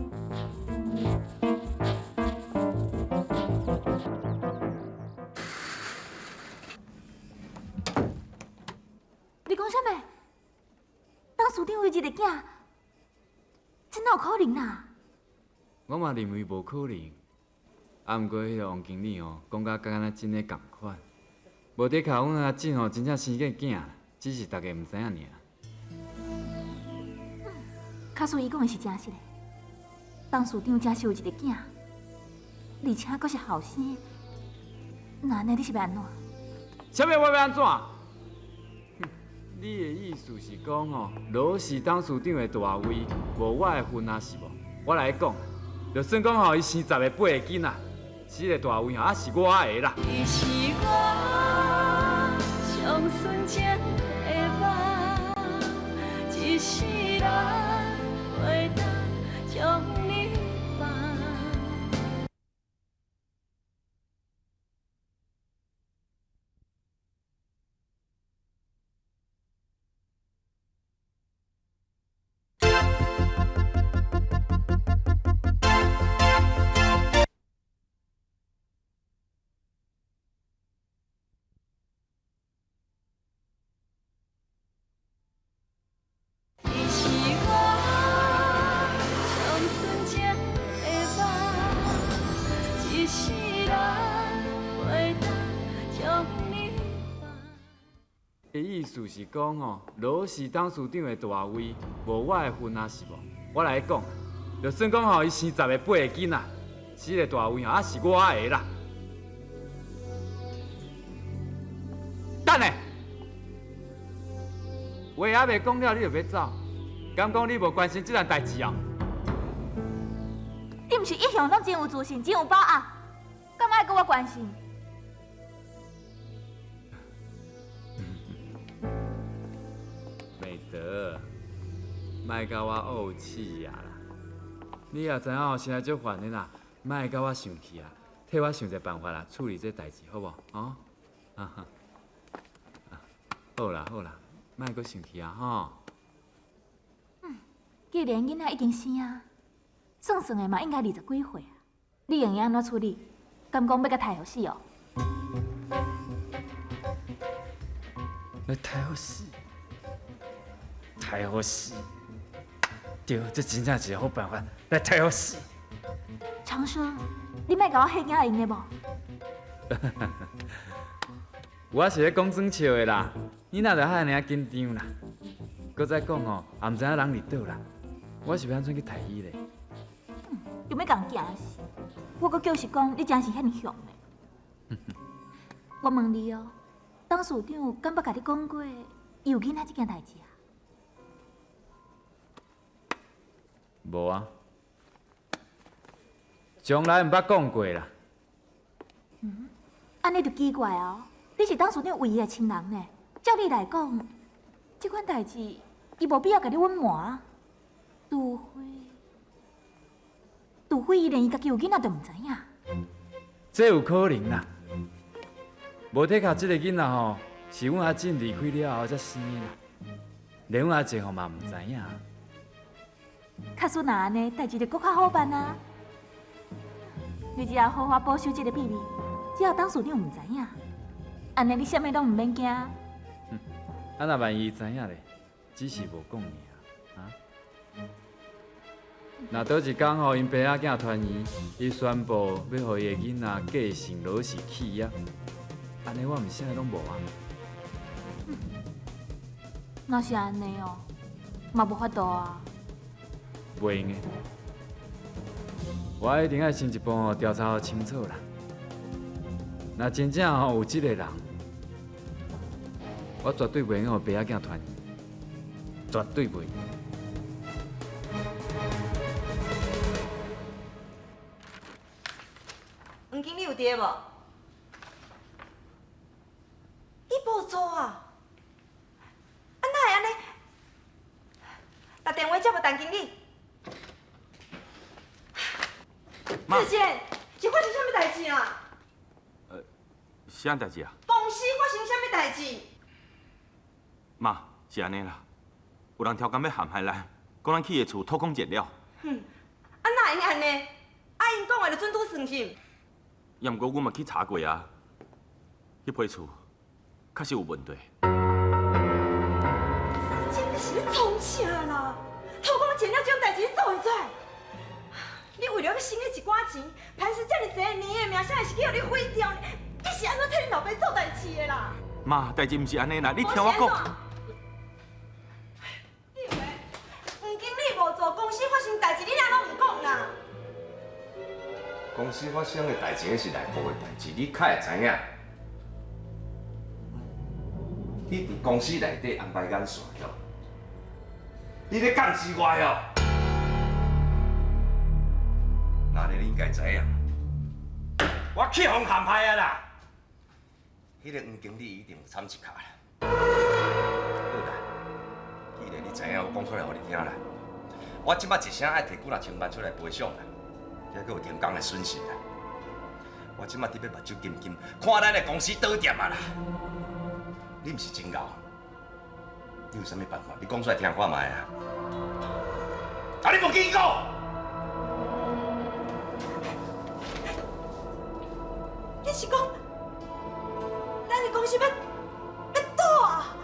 你讲啥物？董事长有一个囝？这哪有可能啊？我嘛认为无可能，啊，毋过彼个王经理吼，讲甲敢若真的仝款，无的确，阮阿姊吼真正生过囝，只是大家毋知影尔。假使伊讲的是真实的，董事长真是有一个囝，而且阁是后生，那按呢你是欲按怎？啥物我欲按怎？你的意思是讲吼，罗氏董事长的大位，无我的份啊，是无？我来讲，就算讲吼，伊生10个8个囡仔，这个大位吼，也是我的啦。你是我上上纯情的梦，一世人袂当将你放。你是我上纯情的梦，一世人袂当将你放。的意思是讲吼，罗是董事长的大位，无我的份啊，是无？我来讲，就算讲吼，伊生10个、8个囡仔，这个大位吼，也是我的啦。等下，话还袂讲了，你就欲走？敢讲你无关心这件代志哦？你毋是一向拢真有自信、真有把握，干嘛爱阁我关心？美德，莫共我怄气啊啦！你也知影哦，现在足烦的啦，莫共我生气啊，替我想一个办法啦，处理这代志，好无？哦，啊哈，好啦好啦，莫阁生气啊吼！既然囡仔已经生啊，算算的嘛应该20几岁啊，你用得按怎处理？敢讲欲共刣予死哦？欲刣予死，刣予死，对，这真正是个好办法，来刣予死。长生，你莫共我吓惊用的无？我是咧讲耍笑的啦，你哪著遐尔紧张啦？阁再讲吼，也毋知影人伫佗啦，我是欲按怎去刣伊咧？就欲共惊死！我阁就是讲，你真是遐尔凶的。我问你哦，董事长敢捌共你讲过伊有囡仔这件代志啊？无啊，从来毋捌讲过啦。嗯，按呢就奇怪哦，你是董事长唯一的亲人呢，照理来讲，这款代志伊无必要共你隐瞒啊，除非伊连伊家己有囡仔都毋知影。这有可能啦，无的确这个囡仔吼，是阮阿进离开了后才生的啦，连阮阿静吼嘛毋知影。假使若按呢，代志就阁较好办啊。你只要好好保守这个秘密，只要董事长毋知影，按呢你啥物拢毋免惊。啊，若万一知影咧，只是无讲尔，啊？若倒一工吼，𪜶爸仔囝团圆，伊宣布欲予伊的囡仔继承罗氏企业，按呢我毋是啥拢无啊？若是按呢哦，嘛无法度啊。袂用的，我一定爱先一步吼调查予清楚啦。若真正吼有这个人，我绝对袂用予爸仔囝团圆，绝对袂。黄经理有伫无？伊无做啊？啊，哪会按呢？打电话接无陈经理。志坚，是发生啥物代志啊？啥代志啊？公司发生啥物代志？妈，是按呢啦，有人超工欲陷害咱，讲咱起的厝偷工减料。哼，啊哪会用按呢？啊，𪜶讲的就准拄算是？也毋过，阮嘛去查过啊，彼批厝确实有问题。志坚，你是咧创啥啦？偷工减料这种代志你做会出来？你为了欲省彼一寡钱，潘氏遮尔济年的名声是去予你毁掉呢？你是按怎替恁老爸做代志的啦？妈，代志毋是按呢啦，你听我讲。你以为黄经理无做，公司发生代志，你哪拢毋讲啦？公司发生的代志，彼是内部的代志，你较会知影。你伫公司内底安排眼线哟，你咧监视我哟？那你应该知影，我去予陷害啊啦！彼个黄经理一定有参一脚啦。好啦，既然你知影，我讲出来予你听啦。我这摆一声爱提几若千万出来赔偿啦，这阁有停工的损失啦。我这摆伫欲目睭金金，看咱的公司倒店啊啦。你毋是真𠢕，你有啥物办法？你讲出来听看觅啊！啊，你无见过？你是讲，咱的公司欲倒啊？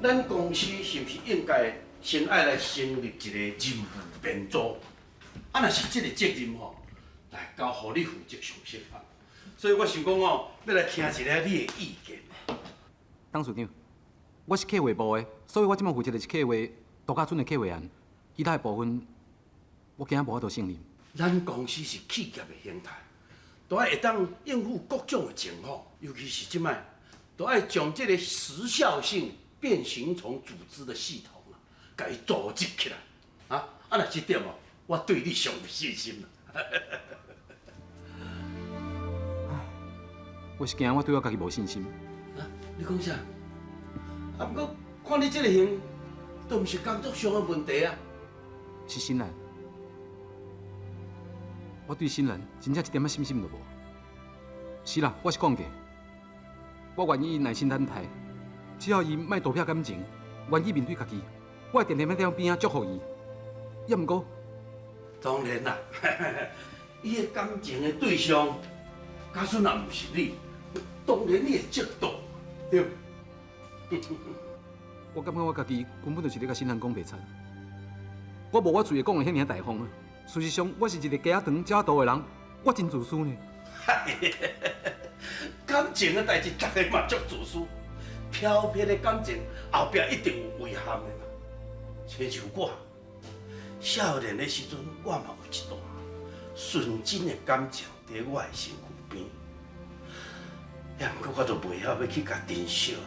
咱公司是毋是应该先爱来成立一个人务编组？啊，若是这个责任吼，来交予你负责上适合。所以我想讲哦，欲来听一下你的意见。董事长，我是客户部的，所以我这摆负责的是客户度假村的客户案，其他的部分我惊无法度胜任。咱公司是企业的形态，都爱会当应付各种的情况，尤其是这摆，都爱将这个时效性变形虫组织的系统啊，共伊组织起来。啊，啊，若这点哦，我对你上有信心啦。我是惊我对我家己无信心。你讲啥？啊，毋过看你这个形，都毋是工作上的问题啊。是新兰，我对新兰真正一点仔信心都无。是啦，我是讲过，我愿意耐心等待，只要伊莫图骗感情，愿意面对家己，我会定定欲伫边仔祝福伊。也毋过，当然啦，伊的感情的对象，假使若毋是你，当然你会嫉妒，对。我感觉我家己根本就是咧共新兰讲白贼。我无我嘴会讲的遐尔大方啊！事实上，我是一个鸡仔长、鸟仔肚的人，我真自私呢。感情的代志，逐个嘛足自私，飘飘的感情后壁一定有遗憾的嘛。亲像我，少年的时阵，我嘛有一段纯真的感情伫我的身躯边，也毋过我就袂晓欲去共珍惜咧。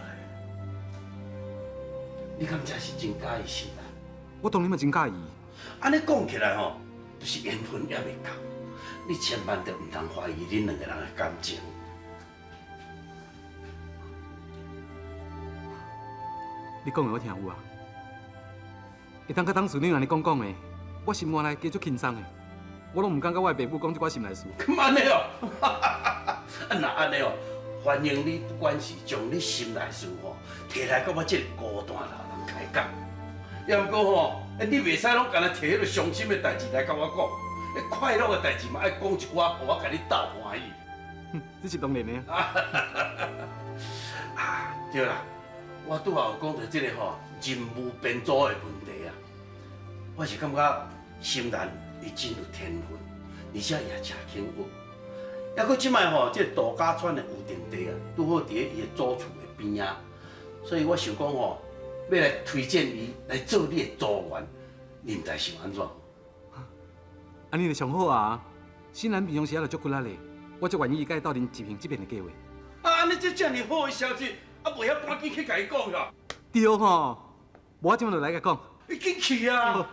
你敢真是真佮意新兰？我当然嘛真佮意。按呢讲起来吼，就是缘分犹未到，你千万著毋通怀疑恁两个人的感情。你讲的我听有啊。会当佮董事长按呢讲讲的，我心肝内加足轻松的。我拢毋敢佮我的爸母讲这寡心内事。敢按呢哦？啊，若按呢哦，欢迎你，不管是将你心内事吼，提来佮我这个孤单老人开讲。也毋过吼，你袂使拢干焦提彼个伤心的代志来佮我讲，快乐的代志嘛爱讲一寡，予我共你斗欢喜。这是当然的啊。啊，对啦，我拄仔有讲著这个吼人务编组的问题啊，我是感觉新兰伊真有天分，而且伊也诚肯学。抑阁这摆吼，这个度假村的预定地啊，拄好伫咧伊的祖厝的边仔，所以我想讲吼，欲来推荐伊来做你的组员，你毋知想按怎？按呢就上好啊！新兰平常时仔就足骨力的，我足愿意佮伊斗阵执行这边的计划。啊，按呢这遮尔好的消息，啊，袂晓赶紧去共伊讲啦？对吼，无我这摆就来共讲。你紧去啊！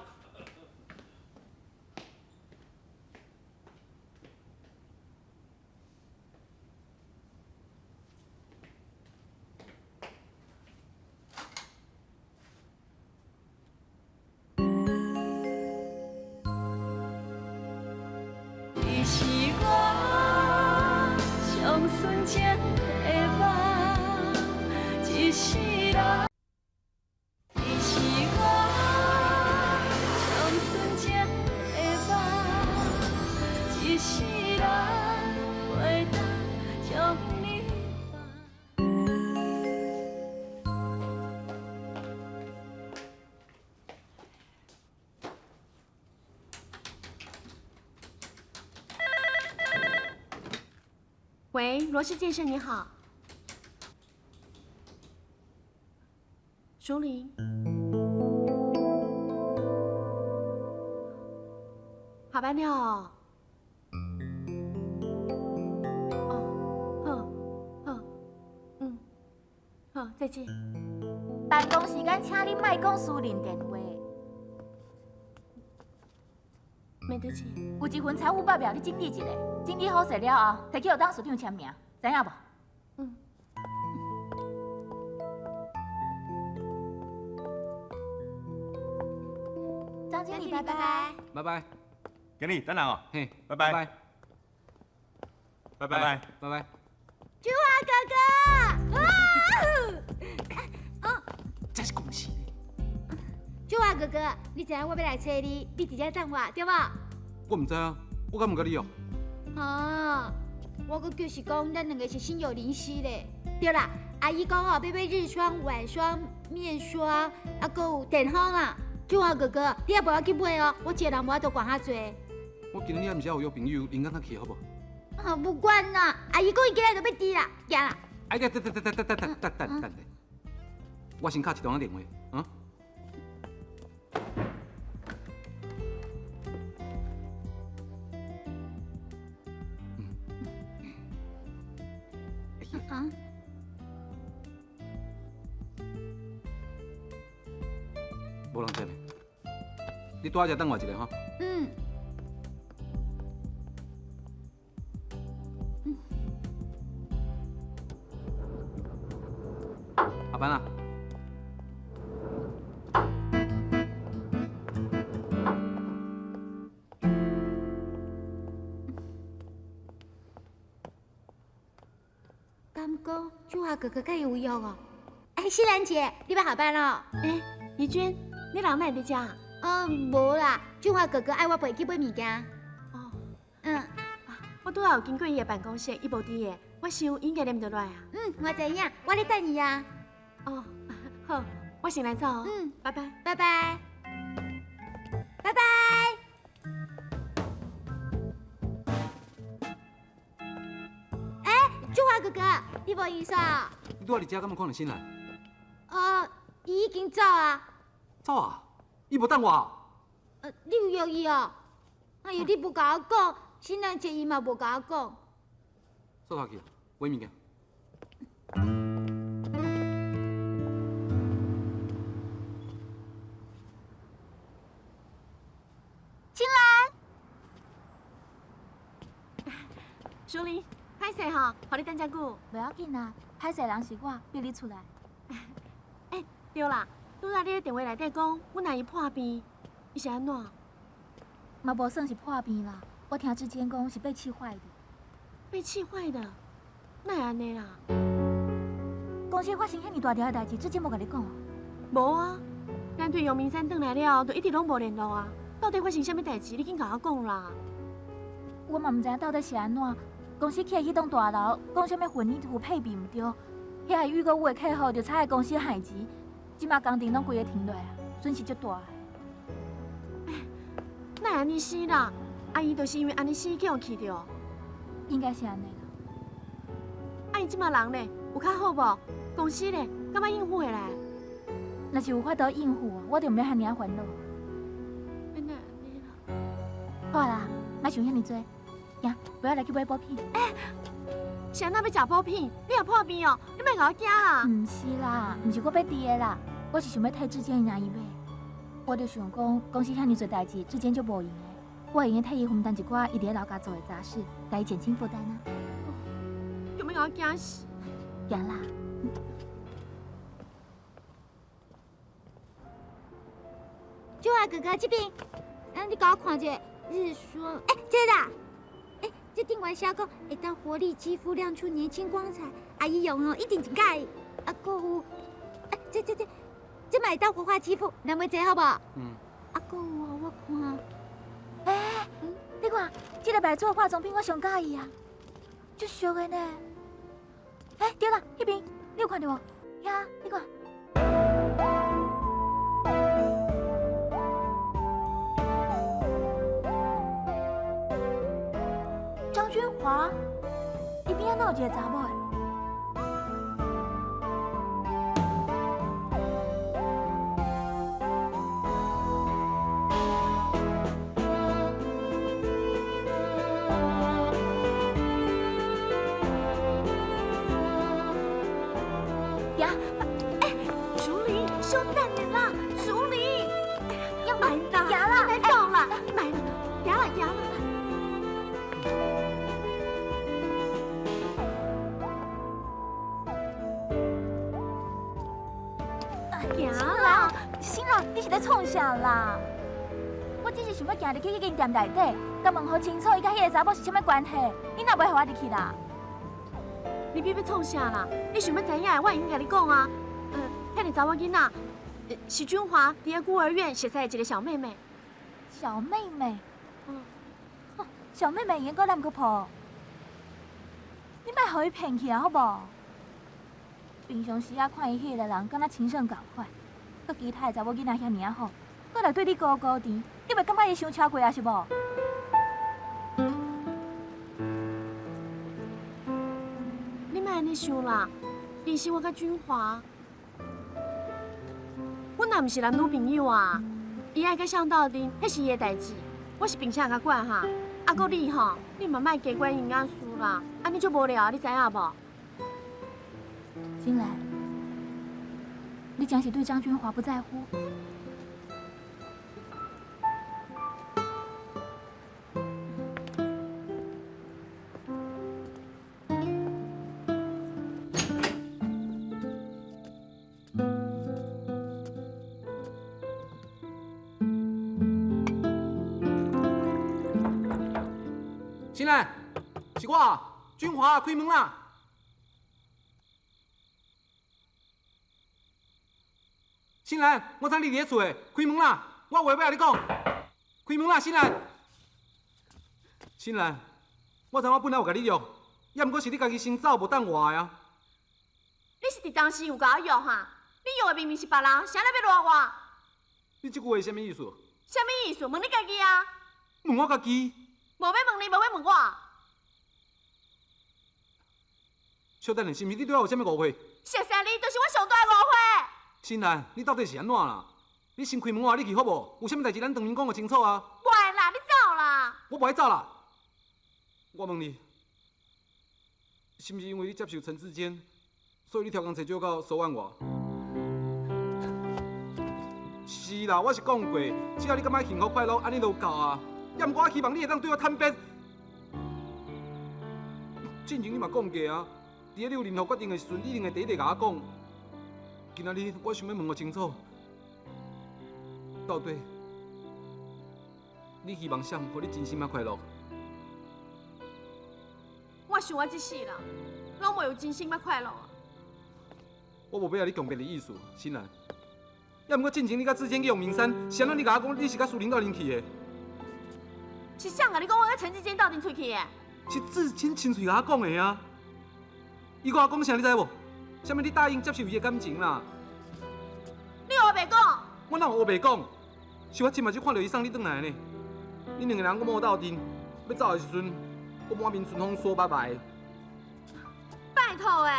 你是我上纯情的梦，一世人。你是我上纯情的梦，一世人袂当将你放。喂，罗氏健身，你好。淑玲，下班了哦。哦，好，好，嗯，好，再见。办公时间，请你莫讲私人电话。免得钱。有一份财务报表，你整理一下，整理好势了后，提去予董事长签名，知影无？嗯。张经理，拜拜。拜拜。经理，等人哦。嘿，拜拜。拜拜。拜拜。拜拜。菊花哥哥，啊！这是公司。菊花哥哥，你知影我欲来揣你，你伫遮等我，对无？我毋知啊，我敢毋佮你哦。啊，我阁就是讲，咱两个是心有灵犀咧。对啦，阿姨讲哦，欲买日霜、晚霜、面霜，啊，阁有电风啊。菊花哥哥，你也无要去买哦，我一个人无法度管遐济。我今日也毋是有约朋友，恁敢若去好无？啊，不管啦，阿姨讲伊今日就欲伫啦，行啦。哎呀，等等等等等等等等等，我先敲一通仔电话，啊。啊？无人接呢，你拄仔遮等我一下吼。嗯。阿班啊。敢讲菊花哥哥佮伊有约哦？哎，西兰姐，你欲下班咯？哎，怡君，你人哪会伫遮？嗯，无啦，菊花哥哥爱我陪去买物件。哦，嗯，我拄仔有经过伊的办公室，伊无伫个，我想应该念得落来啊。嗯，我知影，我咧等伊啊。哦，好，我先来走哦。嗯，拜拜，拜拜，拜拜。哎，菊花哥哥，你无闲煞？你拄仔伫遮敢有看著新兰？哦，伊已经走啊。走啊？伊无等我。你有约伊哦？哎哟，你无共我讲，新兰姐伊嘛无共我讲。煞头去啊，买物件。青兰，淑玲，歹势吼，予你等遮久。袂要紧啊，歹势人是我，逼你出来。欸，对啦，拄才你咧电话内底讲，阮阿姨破病，伊是按怎？嘛无算是破病啦，我听志坚讲是被气坏的。被气坏的？哪会按呢啦？公司发生遐尔大条的代志，志坚无共你讲？无啊，咱对阳明山转来了后，就一直拢无联络啊。到底发生啥物代志？你紧共我讲啦！我嘛毋知影到底是按怎。公司起的彼栋大楼，讲啥物混凝土配比毋对，遐个预购物的客户就差公司害钱，这马工程拢规个停落啊，损失足大的。哪会按呢死啦？阿姨就是因为按呢死去予气著。应该是按呢啦。啊，伊这马人咧，有较好无？公司咧，敢会应付会来？若是有法度应付，我就毋免遐尔仔烦恼。好啦，莫想遐尔济，行，不要来去买补品。欸，是按怎欲食补品？你也破病哦？你莫共我惊啦！毋是啦，毋是我欲治的啦，我是想欲替志坚𪜶阿姨买。我就想讲，公司遐尔济代志，志坚足无闲的，我会用得替伊分担一寡伊伫咧老家做的杂事，共伊减轻负担啊。有欲共我惊死？行啦。菊花哥哥这边，你共我看一下。日霜，欸，这个啦，欸，这顶悬写讲会当活力肌肤，亮出年轻光彩。阿姨用哦，一定真佮意。啊，阁有，欸，这嘛会当活化肌肤，咱买这个好无？嗯。啊，阁有哦，我看，欸，你看这个牌子的化妆品我上佮意啊，足俗的呢。欸，对啦，彼边你有看到无？遐，你看。张君华，伊边仔哪有一个查某的？呀，欸，淑玲，稍等下啦，淑玲，要买啦，你莫走啦，买啦，行啦，咧创啥啦？我只是想欲行入去彼间店内底，共问予清楚，伊佮彼个查某是啥物关系。你哪袂予我入去啦？你欲欲创啥啦？你想欲知影的，我会用共你讲啊。彼个查某囡仔是君华伫咧孤儿院熟似的一个小妹妹。小妹妹？嗯。小妹妹会用阁揽阁抱？你莫予伊骗去啊，好无？平常时啊，看伊彼个人，敢若情圣仝款，佮其他的查某囡仔遐尔仔好，阁来对你勾勾缠，你袂感觉伊伤超过啊，是无？你莫按呢想啦，其实我佮君华，阮也毋是男女朋友啊。伊爱佮谁斗阵，彼是伊的代志，我是平常共管哈。啊，阁你吼，你嘛莫加管营养师啦，按呢足无聊，你知影无？金兰，你真是对张君华不在乎？新兰，是我，君华，开门啦！新兰，我知你伫咧厝的，开门啦！我有话欲共你讲，开门啦，新兰。新兰，我知我本来有共你约，也毋过是你家己先走，无等我的啊。你是伫当时有共我约哈？你约的明明是别人，啥咧欲赖我？你这句话啥物意思？啥物意思？问你家己啊。问我家己？无欲问你，无欲问我。小等下，是毋是你对我有啥物误会？熟似你，就是我上大的误会。新兰，你到底是按怎啦？你先开门换你去好无？有啥物代志咱当面讲个清楚啊！袂啦，你走啦！我袂走啦。我问你，是毋是因为你接受陈志坚，所以你超工揣少到收养我？是啦，我是讲过，只要你感觉幸福快乐，按呢就够啊。也毋过我希望你会当对我坦白。进前你嘛讲过啊，伫咧你有任何决定的时阵，你一定会第一个共我讲。今仔日我想欲问予清楚，到底你希望啥予你真心仔快乐？我想我这世人，拢袂有真心仔快乐啊！我无欲共你强辩的意思，新兰。也毋过进前你佮志坚去阳明山，是按怎你共我讲你是佮苏玲斗阵去的？是谁共你讲我佮陈志坚斗阵出去的？是志坚亲喙共我讲的啊！伊共我讲啥你知无？啥物你答应接受伊的感情啦？你乌白讲？我哪有乌白讲？是我亲目睭看著伊送你转来呢。恁两个人阁无斗阵，欲走的时阵，阁满面春风说拜拜。拜托的，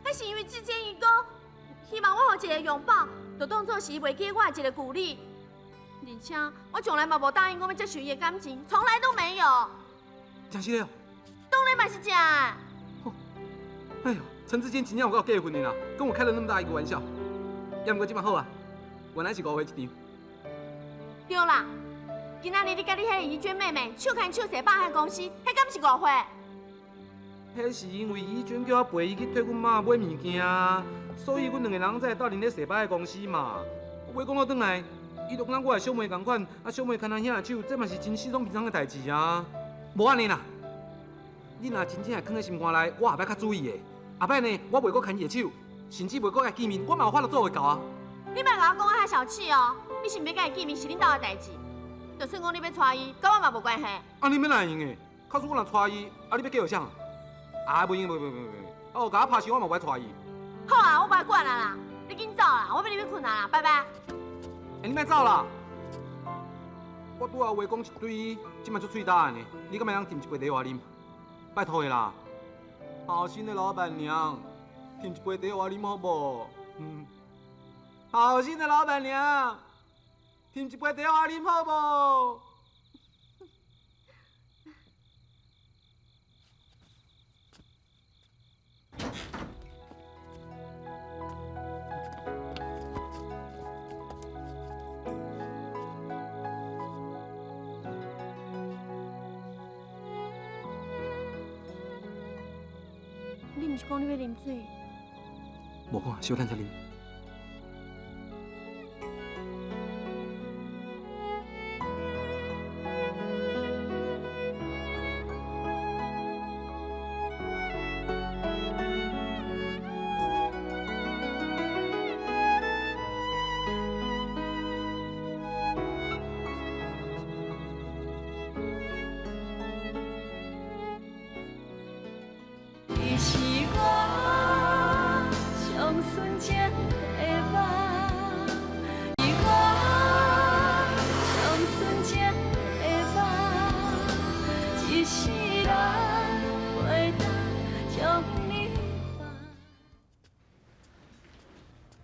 彼是因为志坚伊讲，希望我予一个拥抱，就当作是伊袂记我的一个鼓励。而且我从来嘛无答应讲欲接受伊的感情，从来都没有。真实的？当然嘛是真的。哎呦，陈志坚真正有够过分的啦，跟我开了那么大一个玩笑。也毋过这嘛好啊，原来是误会一场。对啦，今仔日你佮你彼个怡娟妹妹手牵手踅百货公司，彼敢毋是误会？彼是因为怡娟叫我陪伊去替阮妈买物件，所以阮两个人才会斗阵咧踅百货公司嘛。话讲到转来，伊就感觉我的小妹仝款，啊小妹牵阿兄的手，这嘛是真稀松平常的代志啊。无按呢啦，你若真正会囥佇心肝内，我后摆较注意的。后摆呢，我袂阁牵伊的手，甚至袂阁共伊见面，我嘛有法度做会到啊。你莫共我讲我遐小气哦！你是毋欲共伊见面是恁兜的代志，就算讲你欲娶伊，佮我嘛无关系。按呢欲哪会用的？假使我若娶伊，啊你欲继续啥？啊，袂用，袂袂袂袂，哦，共我拍死我嘛无爱娶伊。好啊，我无爱管啊啦，你紧走啦，我欲入去睏啊啦，拜拜。欸，你莫走啦！我拄仔话讲一堆，这马足喙焦的呢，你敢会当斟一杯茶予我啉？拜托的啦，好心的老板娘，斟一杯茶予我啉好无？嗯，好心的老板娘，斟一杯茶予我啉好无？你毋是讲你欲啉水？无讲，小等才啉。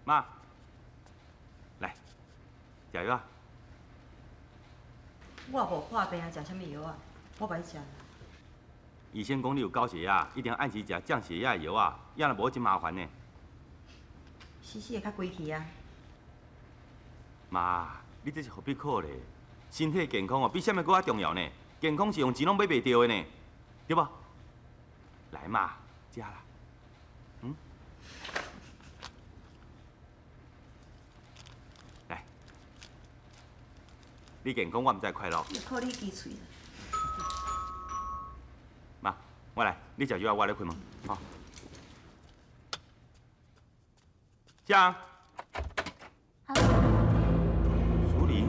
妈，来，食药啊！我无破病啊，食啥物药啊？我袂食。医生讲你有高血压，一定要按时食降血压的药啊，要若无真麻烦呢。死死会较规气啊！妈，你这是何必苦咧？身体健康哦，比啥物阁较重要呢？健康是用钱拢买袂著的呢，对无？来嘛，食啦，嗯，来，你健康，我毋才会快乐。靠你支喙。妈，我来，你食药啊，我来开门，好。谁？淑玲，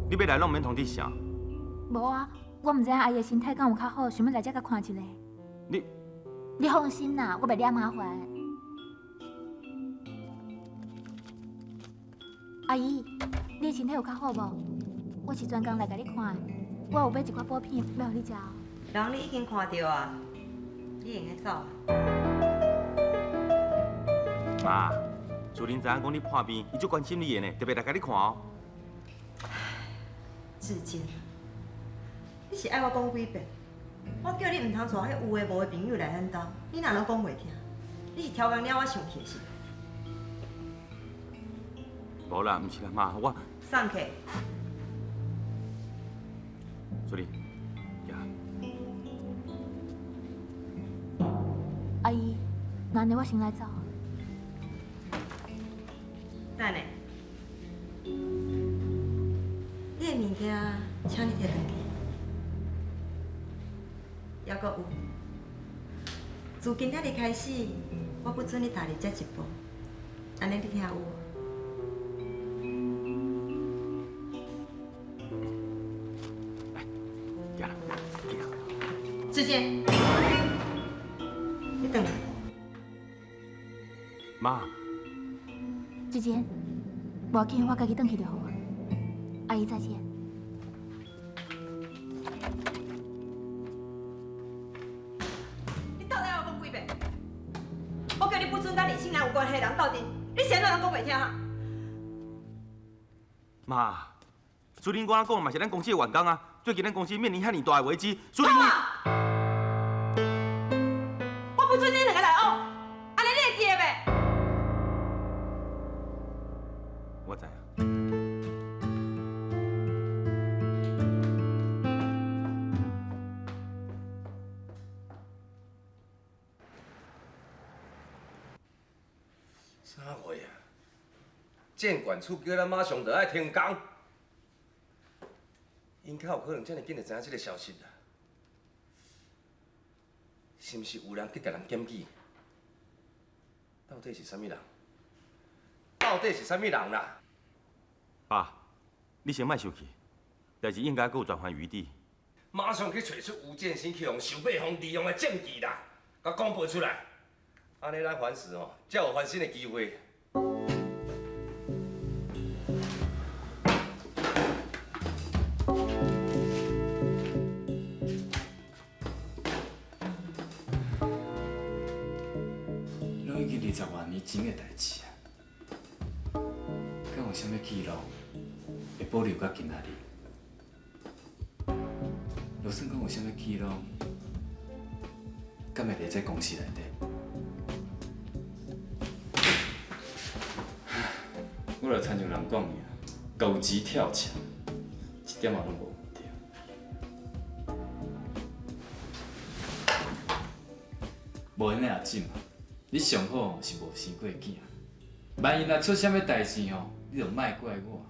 你欲来拢毋免通知啥？无啊，我毋知影阿姨的身体敢有较好，想欲来遮共看一下。你放心啦，我袂惹麻烦。阿姨，你的身体有较好无？我是专工来共你看的，我有买一寡补品欲予你食哦。人你已经看著啊，你会用得走啊。妈，淑玲知影讲你破病，伊足关心你的呢，特别来共你看哦。志坚，你是爱我讲几遍？我叫你毋通带彼有的无的朋友来咱兜，你哪拢讲袂听？你是超工了我生气是？无啦，毋是啦，妈，我送客。淑玲，行。阿姨，那按呢我先来走。等下，你的物件，请你提转去。犹阁有，自今仔日开始，我不准你踏入这一步。按呢你听有无？来，行啦，行。志坚，你转来。妈。志坚，无要紧，我家己转去就好啊。阿姨再见。你到底要我讲几遍？我叫你不准佮李新兰有关系的人斗阵，你是按怎拢讲袂听哈？妈，淑玲我讲嘛是咱公司的员工啊。最近咱公司面临遐尔大的危机，淑玲。我不准恁两个来往，按呢你会记得袂？我知影。啥话啊？建管处叫咱马上就爱停工，𪜶较有可能遮尔紧就知影这个消息啦。是毋是有人去共人检举？到底是啥物人？到底是啥物人啦？爸，你先莫生气，代志应该阁有转圜余地。马上去揣出吴建新去予收买方利用的证据啦，共公布出来，按呢咱凡事哦，才有翻身的机会。拢已经20外年前的代志啊，敢有啥物记录会保留到今仔日？就算讲有啥物记录，敢会伫这公司内底？我就亲像人讲的，狗急跳墙，一点仔拢无毋对。无闲的阿姊嘛，你上好是无生过囝，万一若出啥物代志吼，你就莫怪我。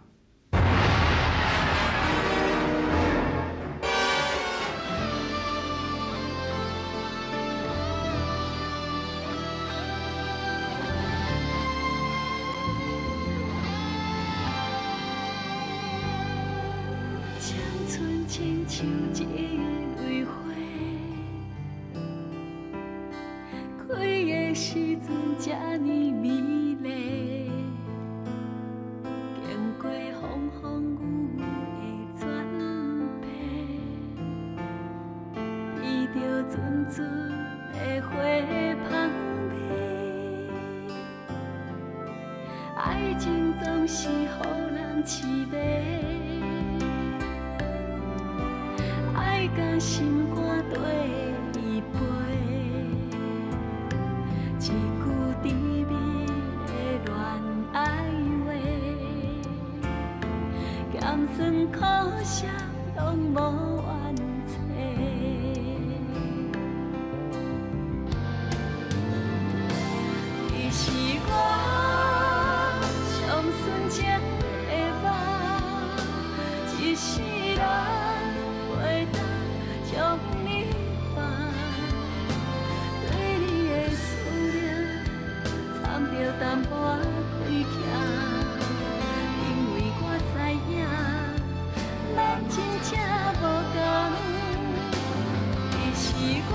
青春亲像一蕊花，开的时阵这呢美丽，经过风风雨雨的转变，闻著阵阵的花香味，悽迷，爱甲心肝綴伊飞，一句甜蜜的恋爱话，咸酸苦涩攏無怨嗟。你是我上純情的夢，一世人袂當將你放，對你的思念掺著淡薄仔虧欠，因為我知影咱真正無仝，你是我。